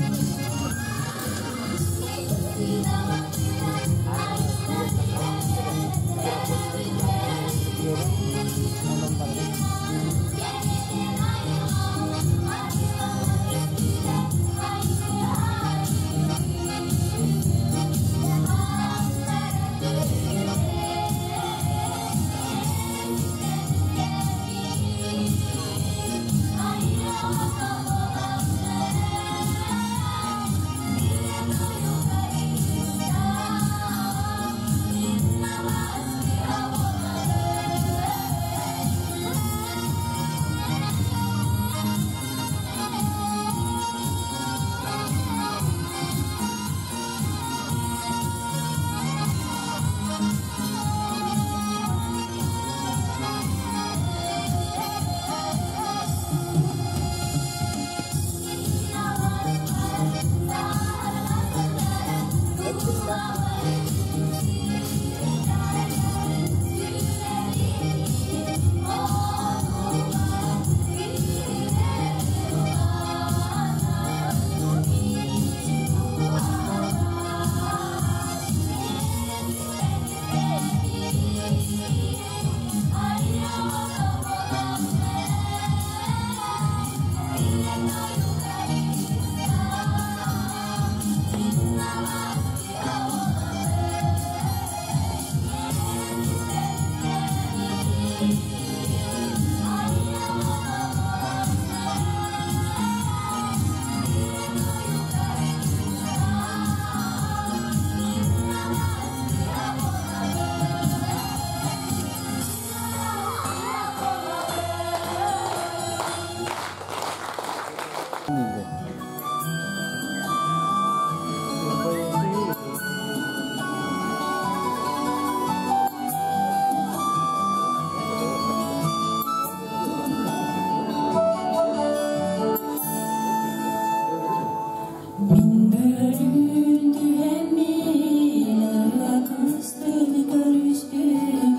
Speaker 2: Мин бөлүүн түһэммин ырыа кыстыгы көрүстүм,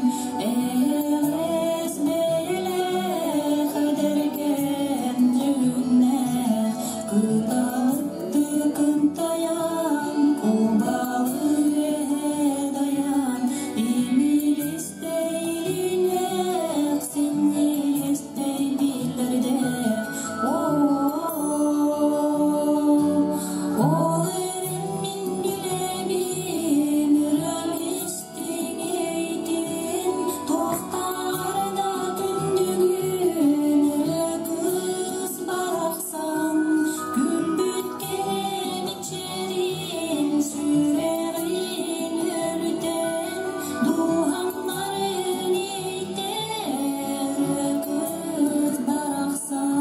Speaker 2: Эйэҕэс бэйэлээх эдэркээн дьүһүннээх, Кыталыктыы кынтайан, кубалы үөһэ дайан, Имиристэй илиилээх, синньигэстэй бииллэрдээх, Ол эрэн мин билэбин, ырыам истиҥ эйтин, Туохтааҕар да күндүгүн, ырыа кыыс барахсан, Күлбүт кэрэ мичээрин, сүрэҕин өлүтэн, Дууһам нарын иэйтэр, ырыа кыыс барахсан.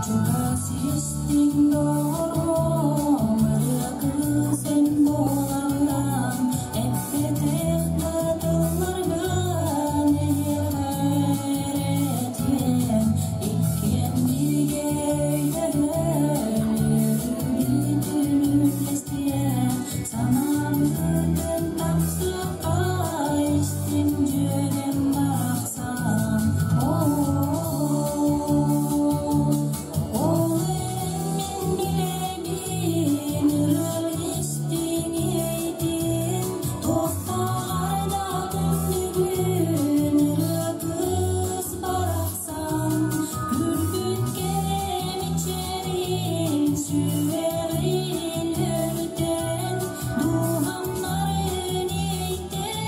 Speaker 2: Чугас истиҥ доҕорум, ырыа кыыс эн буоларгын, Эппэтэх да тылларгын эйиэхэ эрэтиэм, Иккиэн бииргэ өйдөһөн, үөрүүбүтүн үллэстиэм, Санаабытын тапсыахха, истиҥ дьүөгэм барахсан. Ол эрэн мин билэбин, ырыам истиҥ эйтин, Туохтааҕар да күндүгүн, ырыа кыыс барахсан, Күлбүт кэрэ мичээрин, сүрэҕин өлүтэн, Дууһам нарын иэйтэр,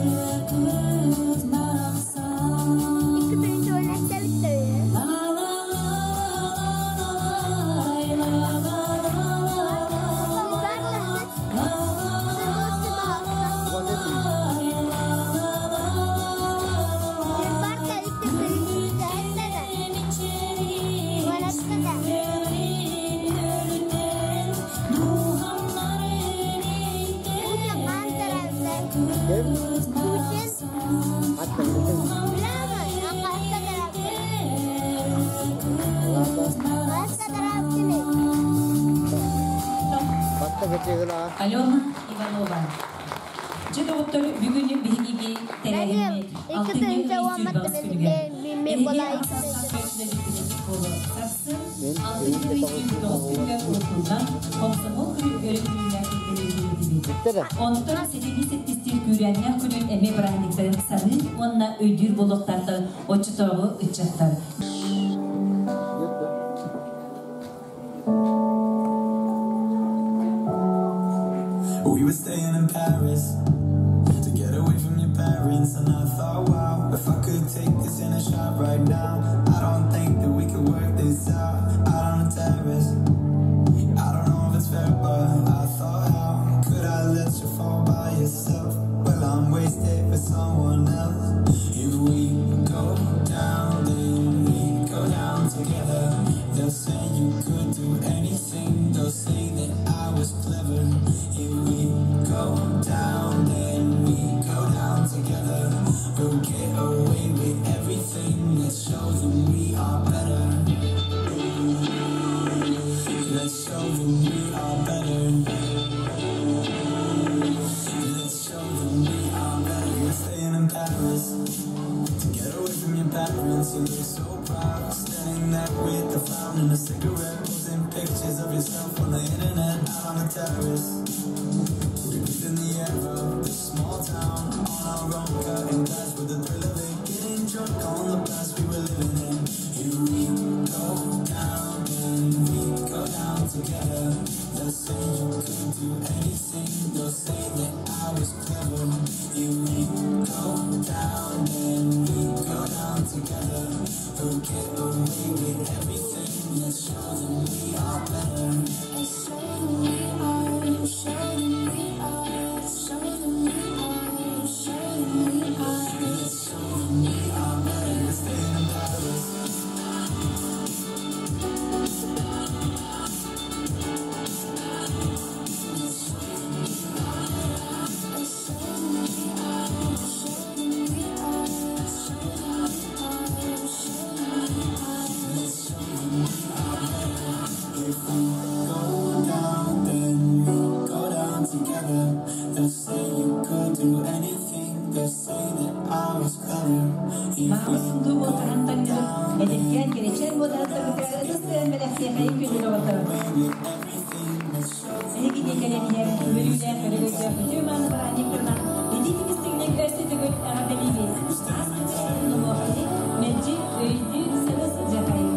Speaker 2: ырыа кыыс барахсан. La la la la la la la
Speaker 1: Алена Иванова. Дьэ доҕоттор, бүгүн биһигиги тэрээһиммит алтынньы ый сүүрбэҕис күнүгэр. Эһиги ахсаастаах көрөөччүлэрбит буолуо. Сарсын алтынньы ый 29 күнүгэр уруккунан комсомол күнүн өрө күнүүлээх бэлиэтиибит. Онтон сэтинньи сэттистиир күүрээннээх күнүн эмиэ бырааһынньыктарын саныыр уонна өйдүүр буолуохтаахтар оччотооҕу ыччаттар.
Speaker 3: We were staying in Paris to get away from your parents. And I thought, wow, if I could take this in a shot right now, I don't think that we could work this out out on the terrace. I don't know if it's fair, but I thought, how could I let you fall by yourself? Well, I'm wasted with someone else. If we go down, then we go down together. They'll say you could do anything. They'll say that I was clever. If we go down, then we go down together. We'll get away with everything. Let's show them we are better. Let's show them we are better. Let's show them we are better. We're staying in Paris to get away from your parents. You look so proud, standing there with a frown and a cigarette, posting pictures of yourself on the internet, out on the terrace. We breathe in the air of this small town on our own, cutting glass with the thrill of it, getting drunk on the past we were living in. Here we go down, and we go down together. They'll say you could do anything. They'll say that I was clever. Here we go down, and we go down together. We'll get away with everything. Let's show them we are better.
Speaker 1: Маҕыс сундуу буолтаһан таҥныбыт, эдэркээн кэрэчээн буотаһаттарбытыгар ытыс тыаһын бэлэхтиэхэйин күндү доҕоттор. Эһигини кэлэн иһэр үөрүүлээх, өрөгөйдөөх үтүө мааны бырааһынньыктарынан итиитик-истиҥник өссө төгүл эҕэрдэлиибит. Ааспыт умнуоххайын, мэлдьи өйдүү саныы сылдьыаххайын.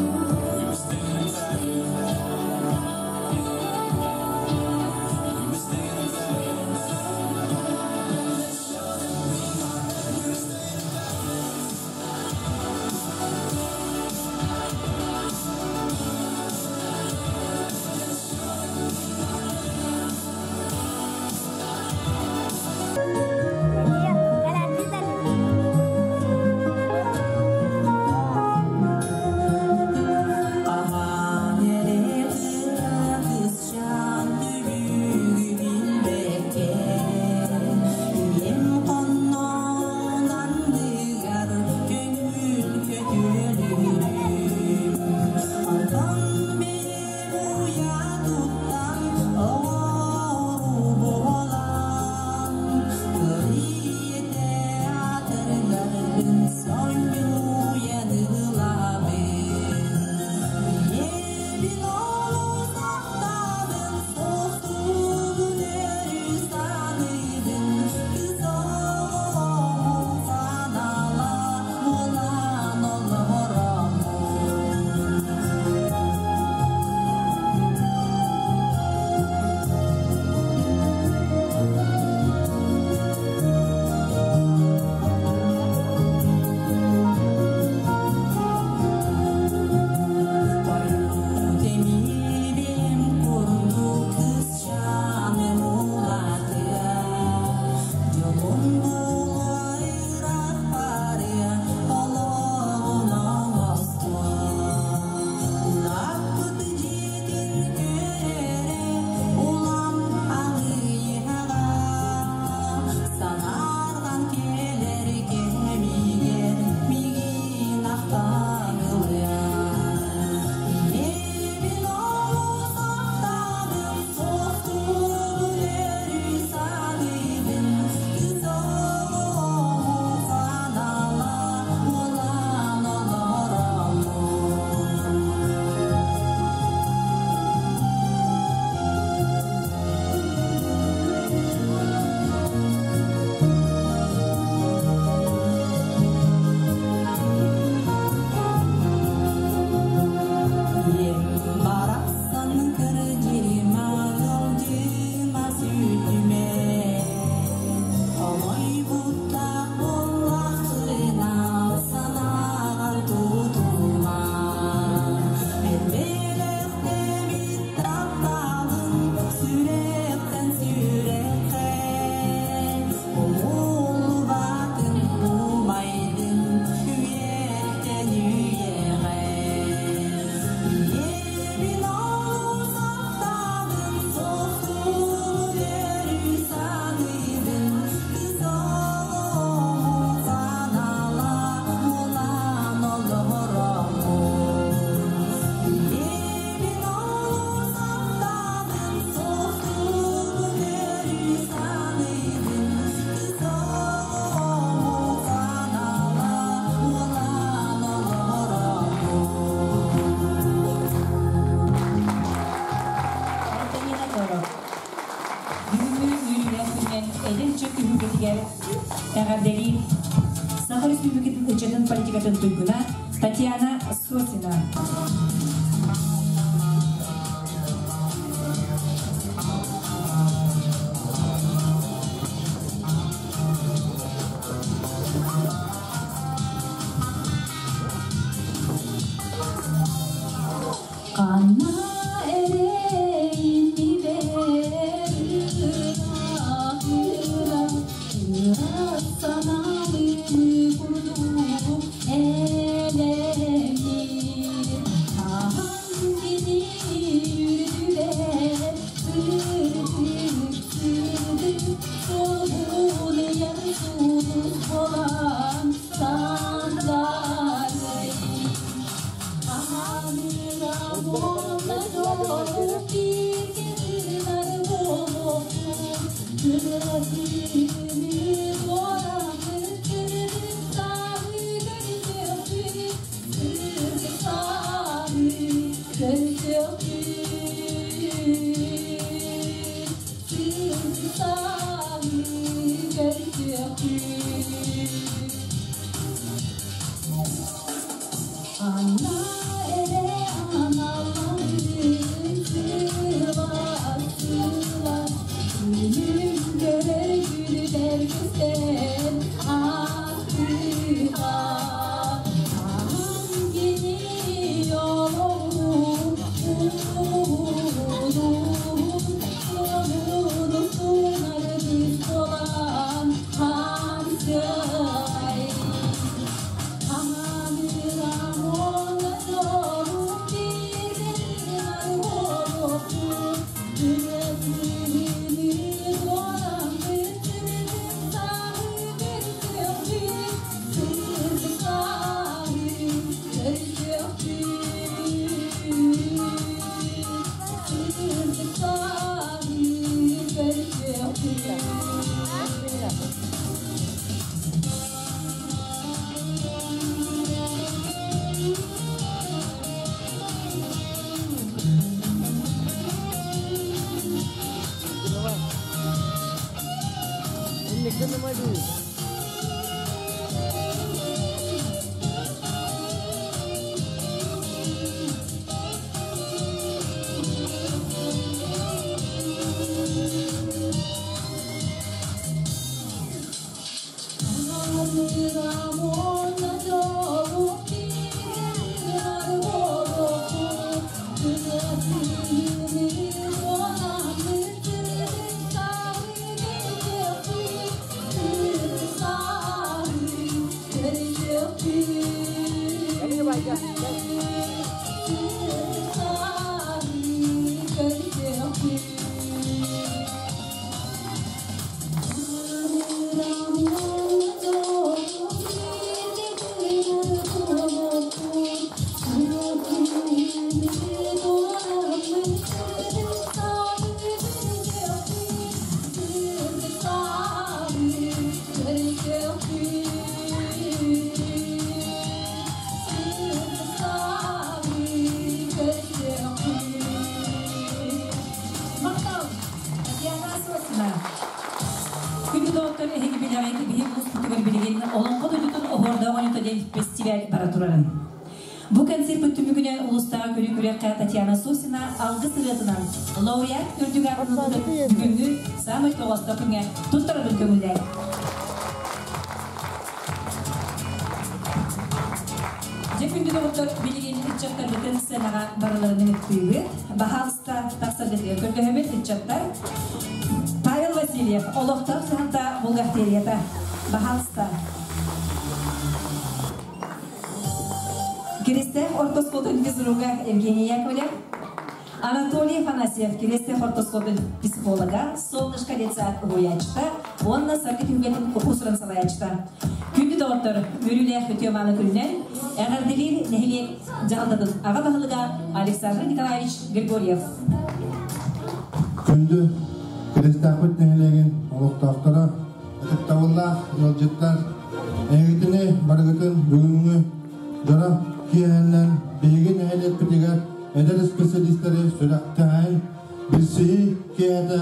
Speaker 1: Бүгүҥҥү үөрүүлээх күнүнэн эдэр ыччат түһүлгэтигэр эҕэрдэлиир Саха Республикатын ыччатын политикатын туйгуна Татьяна Сосина. Ханна эрэ иннибэр ыраах ыра санаалыы курдук элэҥниир. Махтал! Татьяна Сосина. Күндү доҕоттор, эһиги билэҕит, биһиги улууспутугар билигин Олоҥхо дойдутун оһуордаах оонньуута диэн фестиваль бара турарын. Бу концерпыт түмүгүнэн улуустааҕы көрүү күрэххэ Татьяна Сосина алгыс ырыатынан лауреат үрдүк аатын ылбытын бүгүҥҥү саамай тоҕоостоох күҥҥэ туттарарын көҥүллээн. Дьэ күндү доҕоттор, билигин ыччаттарбытын сценаҕа барыларын ыҥыртыыбыт. Баһаалыста тахсаргытыгар көрдөһөбүт ыччаттар. Павел Васильев, олохтоох дьаһалта бухгалтерията. Баһаалыста. Киристээх орто оскуолатын физруга Евгений Яковлев, Анатолий Афанасьев, Киристээх орто оскуолатын психолога, Солнышко детсад уһуйааччыта уонна Саргы түһүлгэтин уус-уран салайааччыта. Күндү доҕоттор, үөрүүлээх үтүө мааны күнүнэн эҕэрдэлиир нэһилиэк дьаһалтатын аҕа баһылыга Александр Николаевич Григорьев.
Speaker 12: Күндү Киристээхпит нэһилиэгин олохтоохторо, ытыктабыллаах ыалдьыттар, эһигитини барыгытын бүгүҥҥү дьоро киэһэннэн биһиги нэһилиэкпитигэр эдэр исписэлиистэри сүрэхтэһэн билсиһии киэһэтэ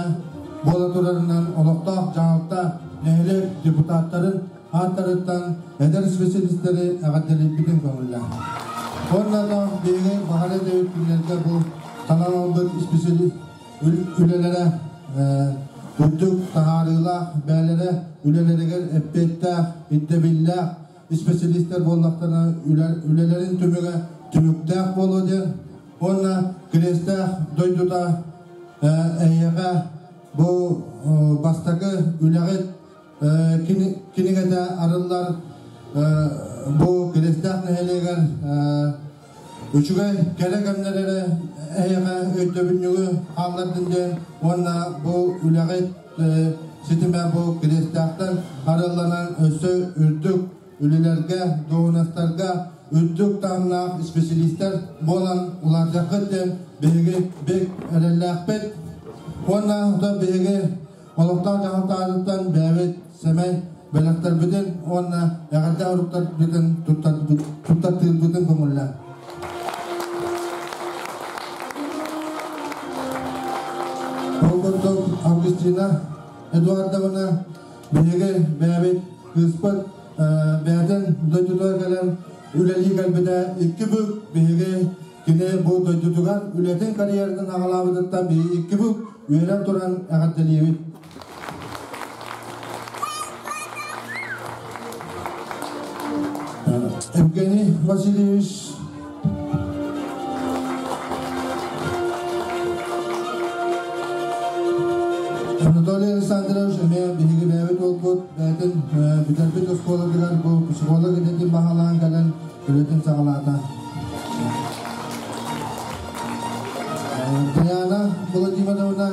Speaker 12: буола турарынан олохтоох дьаһалта нэһилиэк депутаттарын ааттарыттан эдэр специалистары эҕэрдэлиирбитин көҥүллээх. Уонна да биһиги баҕара дэбит күннэргэ бу талан ылбыт специалист үлэлэрэ үрдүк таһаарыылаах бээлэрэ үлэлэригэр эппиэттээх, ирдэбиллээх специалистэр буоллахтарына үлэлэрин түмүгэ түмүктээх буолуо диэн уонна Кириэстээх дойдута эһиэхэ бу бастакы үлэҕит кинигэтэ арыллар бу Кириэстээх нэһилиэгэр үчүгэй кэрэ кэмнэр эрэ эһиэхэ өйдөбүнньүгү хааллардын диэн уонна бу үлэҕит ситимэ бу Кириэстээхтэн арылланан өссө үрдүк үлэлэргэ, дуоһунастарга үрдүк таһымнаах исписэлиистэр буолан улаатыаххыт диэн биһиги бик эрэллээхпит. Уонна биһиги олохтоох дьаһалтаатыттан бэйэбит сэмэй бэлэхтэрбитин уонна эҕэрдэ оруктарбытын туттартыырбытын көҥүллээн. Ол курдук Августина Эдуардовна биһиги бэйэбит кыыспыт бэйэтин дойдутугар кэлэн үлэлии кэлбитэ икки бүк биһиги кини бу дойдутугар үлэтин карьератын аҕалаабытыттан биһиги икки бүк үөрэн туран эҕэрдэлиибит. Евгений Васильевич Анатолий Александрович эмиэ биһиги бэйэбит уолбут бэйэтин бүтэрбит оскуолатыгар бу психолог идэтин баһылаан кэлэн үлэтин саҕалаата. Диана Владимировна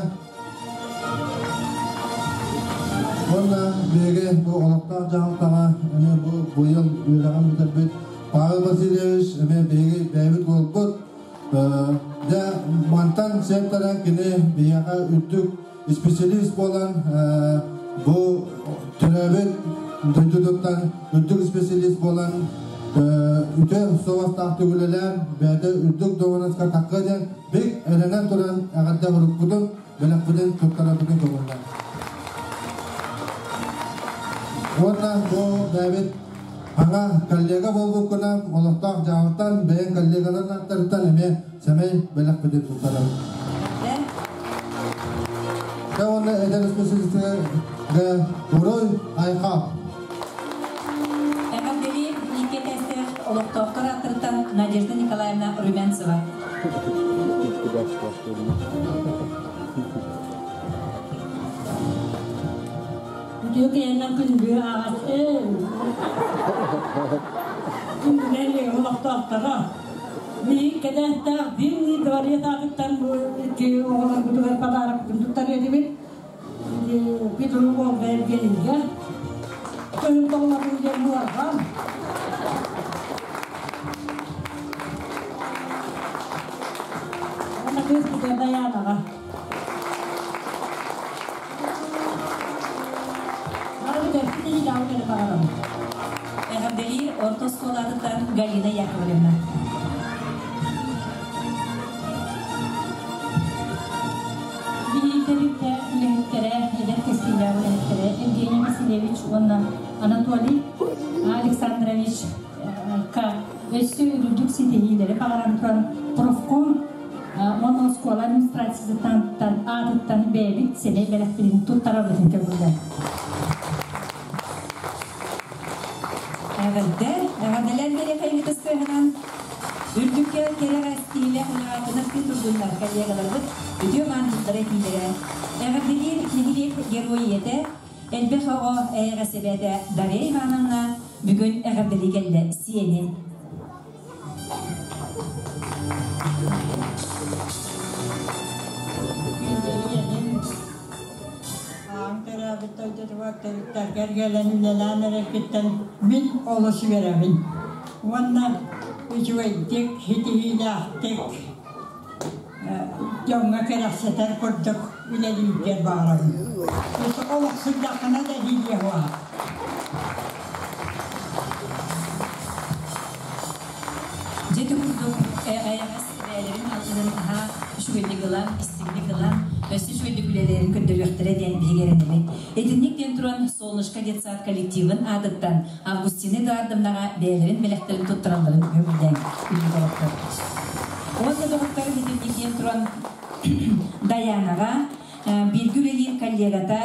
Speaker 12: уонна биһиги бу олохтоох дьаһалтаҕа эмиэ бу быйыл үөрэҕин бүтэрбит Павел Васильевич эмиэ биһиги бэйэбит уолбут. Дьэ мантан Онтон сиэттэрэн кини биһиэхэ үрдүк специалист буолан бу төрөөбүт дойдутуттан үрдүк специалист буолан үтө суобастаахтык үлэлээн бэйэтэ үрдүк дуоһунаска тахха диэн бик эрэнэн туран эҕэрдэ уруккутун бэлэхпитин туттарарбытын көҥүллээн. Уонна бу бэйэбит аңа коллега буолбуккунан олохтоох дьаһалтан бэйэҥ коллегаларын аттарыттан эмиэ сэмэй бэлэхпитин туттарабыт. Дьэ уонна эдэр специалистыга уруй айхал!
Speaker 1: Эҕэрдэлиир икки этээстээх олохтоохтор ааттарыттан Надежда Николаевна Румянцева.
Speaker 13: Үтүө киһинэн күндү ааҕаччы. Күндүлэр олохтоохторо. Миин кэтэхтээх Зимний дворец аатыттан бу икки оҕолорбутугар подарокпын туттар этибит. Петрук Ольга Евгеньевича. Көһүн тоҥнотун диэн муорҕам. Уонна кыыспытыгар Дайаанаҕа.
Speaker 1: Эҕэрдэлиир орто оскуолатыттан Галина Яковлевна.
Speaker 13: Биһиги тэрилтэ үлэһиттэрэ, эдэр кэскиллээх үлэһиттэрэ Евгений Васильевич уонна Анатолий Александрович К өссө үрдүк ситиһиилэри баҕаран туран профком уонна оскуола администрациятыттан аатыттан бэйэбит сэмэй бэлэхпитин туттарабытын көҥүллэр.
Speaker 1: Эҕэрдэ, эҕэрдэлэр биэриэхэйбит ыстыаһынан үрдүккэ кэрэҕэ стилэх үлэҕэ турдуннар коллегаларбыт үтүө маанньыттара этиилэрэ. Эҕэрдэлиир нэһилиэк герой ийэтэ, элбэх оҕо эйэҕэс эбээтэ Дарья Ивановна бүгүн эҕэрдэлии кэллэ сиэнин.
Speaker 13: Аан төрөөбүт дойдутугар төрүттэргэр кэлэн үлэлээн эрэргиттэн мин олус үөрэбин. Уонна үчүгэйдик, ситиһиилээхтик дьоҥҥо кэрэхсэтэр курдук үлэлииргэр баҕарабын. Олохсуйдаххына да дириэ суоҕа.
Speaker 1: Дьэ курдук эйэҕэс бэйэлэрин алгыһын аһаа үчүгэйдик ылан, истиҥник ылан, өссө үчүгэйдик үлэлэрин көрдөрүөхтэрэ диэн биһиги эрэнэбит. Итинник диэн туран Солнышко детсад коллективын аатыттан Августина Эдуардовнаҕа бэйэлэрин бэлэхтэрин туттаралларын көҥүллээн күндү доҕоттор. Уонна доҕоттор итинник диэн туран Даянаҕа бииргэ үлэлиир коллегата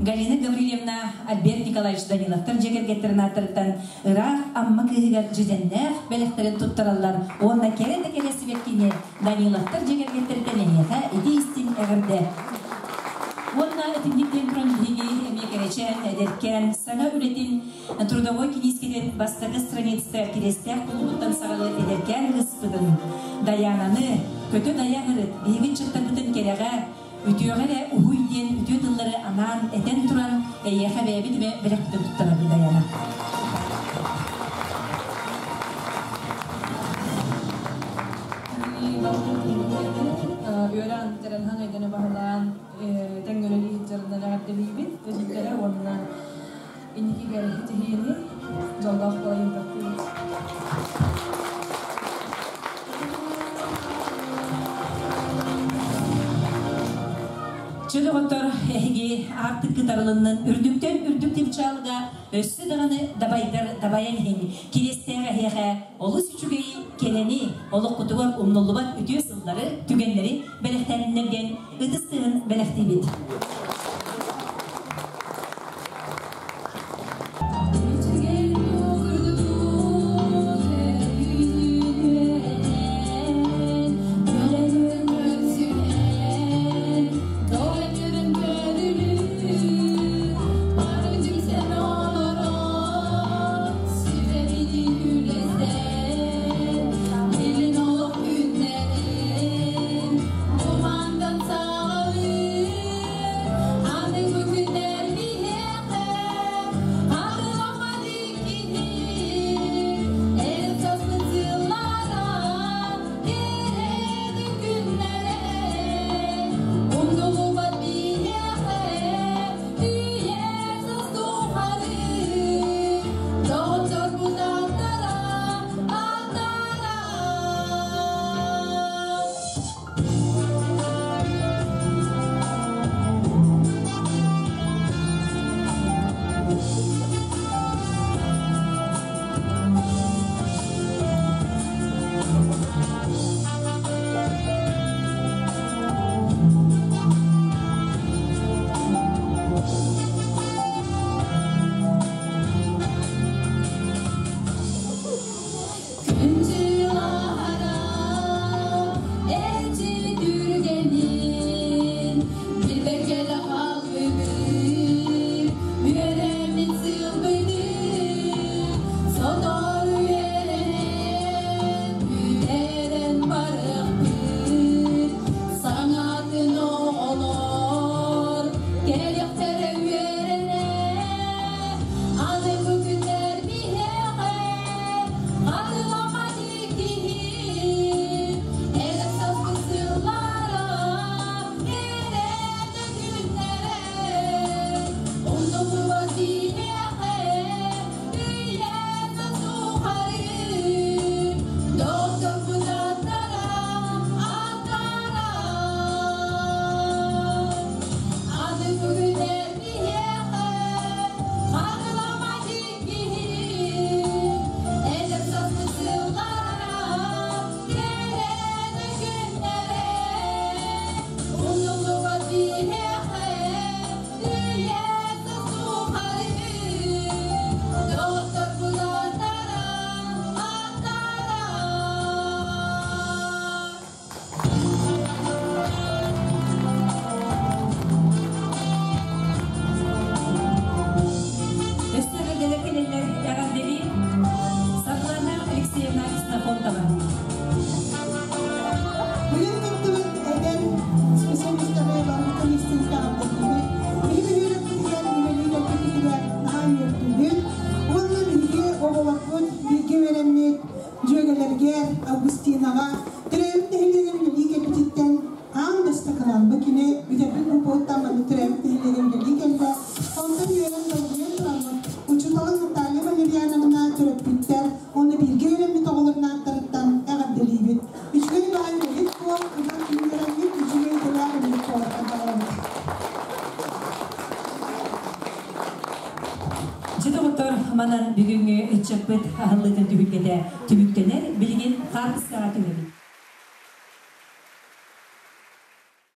Speaker 1: Галина Гаврильевна Альберт Николаевич Даниловтар дьиэ кэргэттэрин ааттарыттан ыраах Амма кыыһыгар дьүдэннээх бэлэхтэрин туттараллар уонна кэрэ да кэрэ сибэккини Даниловтар дьиэ кэргэттэриттэн эһиэхэ ити истиҥ эҕэрдэ. Уонна итинник диэн туран биһиги эмиэ кэрэчээн, эдэркээн, саҥа үлэтин трудовой киниискэтин бастакы страницата кириэстээх кулубуттан саҕалыыр эдэркээн кыыспытын Дайаананы көтө дайа ыҥырыт, биһиги ыччаттарбытын кэрэҕэ, үтүөҕэ эрэ уһуй диэн үтүө тыллары анаан этэн туран, эйиэхэ бэйэбит эмэ бэлэхпитин туттарабыт Дайаана.
Speaker 11: Үөрэн тэрэнхан өйдөнө баһылаан тэҥҥөлөлүү сылдьарынан эҕэрдэлиибит эдьиийдэрэ уонна инникигэр ситиһиини дьоллоох буолайын таптыыбыт.
Speaker 1: Чэ доҕоттор, эһиги аартыккы тарылыннын үрдүктэн үрдүк тимчаалга өссө даҕаны дабайдар дабайан иһин кириэстээх эһиэхэ олус үчүгэйи, кэрэни, олоххутугар умнуллубат үтүө сыллары, түгэннэри бэлэхтээниннэр диэн ытыс тыаһын бэлэхтиибит.
Speaker 14: улууһуттан манна төрөөбүт нэһилиэгэр үлэлии кэллэ. Онтон үөрэн долгуйан тураммыт, учууталын Наталья Валерьяновна төрөппүттэр уонна бииргэ үөрэммит оҕолорун ааттарыттан эҕэрдэлиибит. Үчүгэй баҕайы үлэһит буол, ытан үөрэммит үчүгэй идэлээх үлэһит буоларгар баҕарабыт.
Speaker 1: Дьэ доҕоттор, манан бүгүҥҥү ыччаппыт аһыллыытын түһүлгэтэ түмүктэнэр, билигин хаартыскаҕа түһэбит.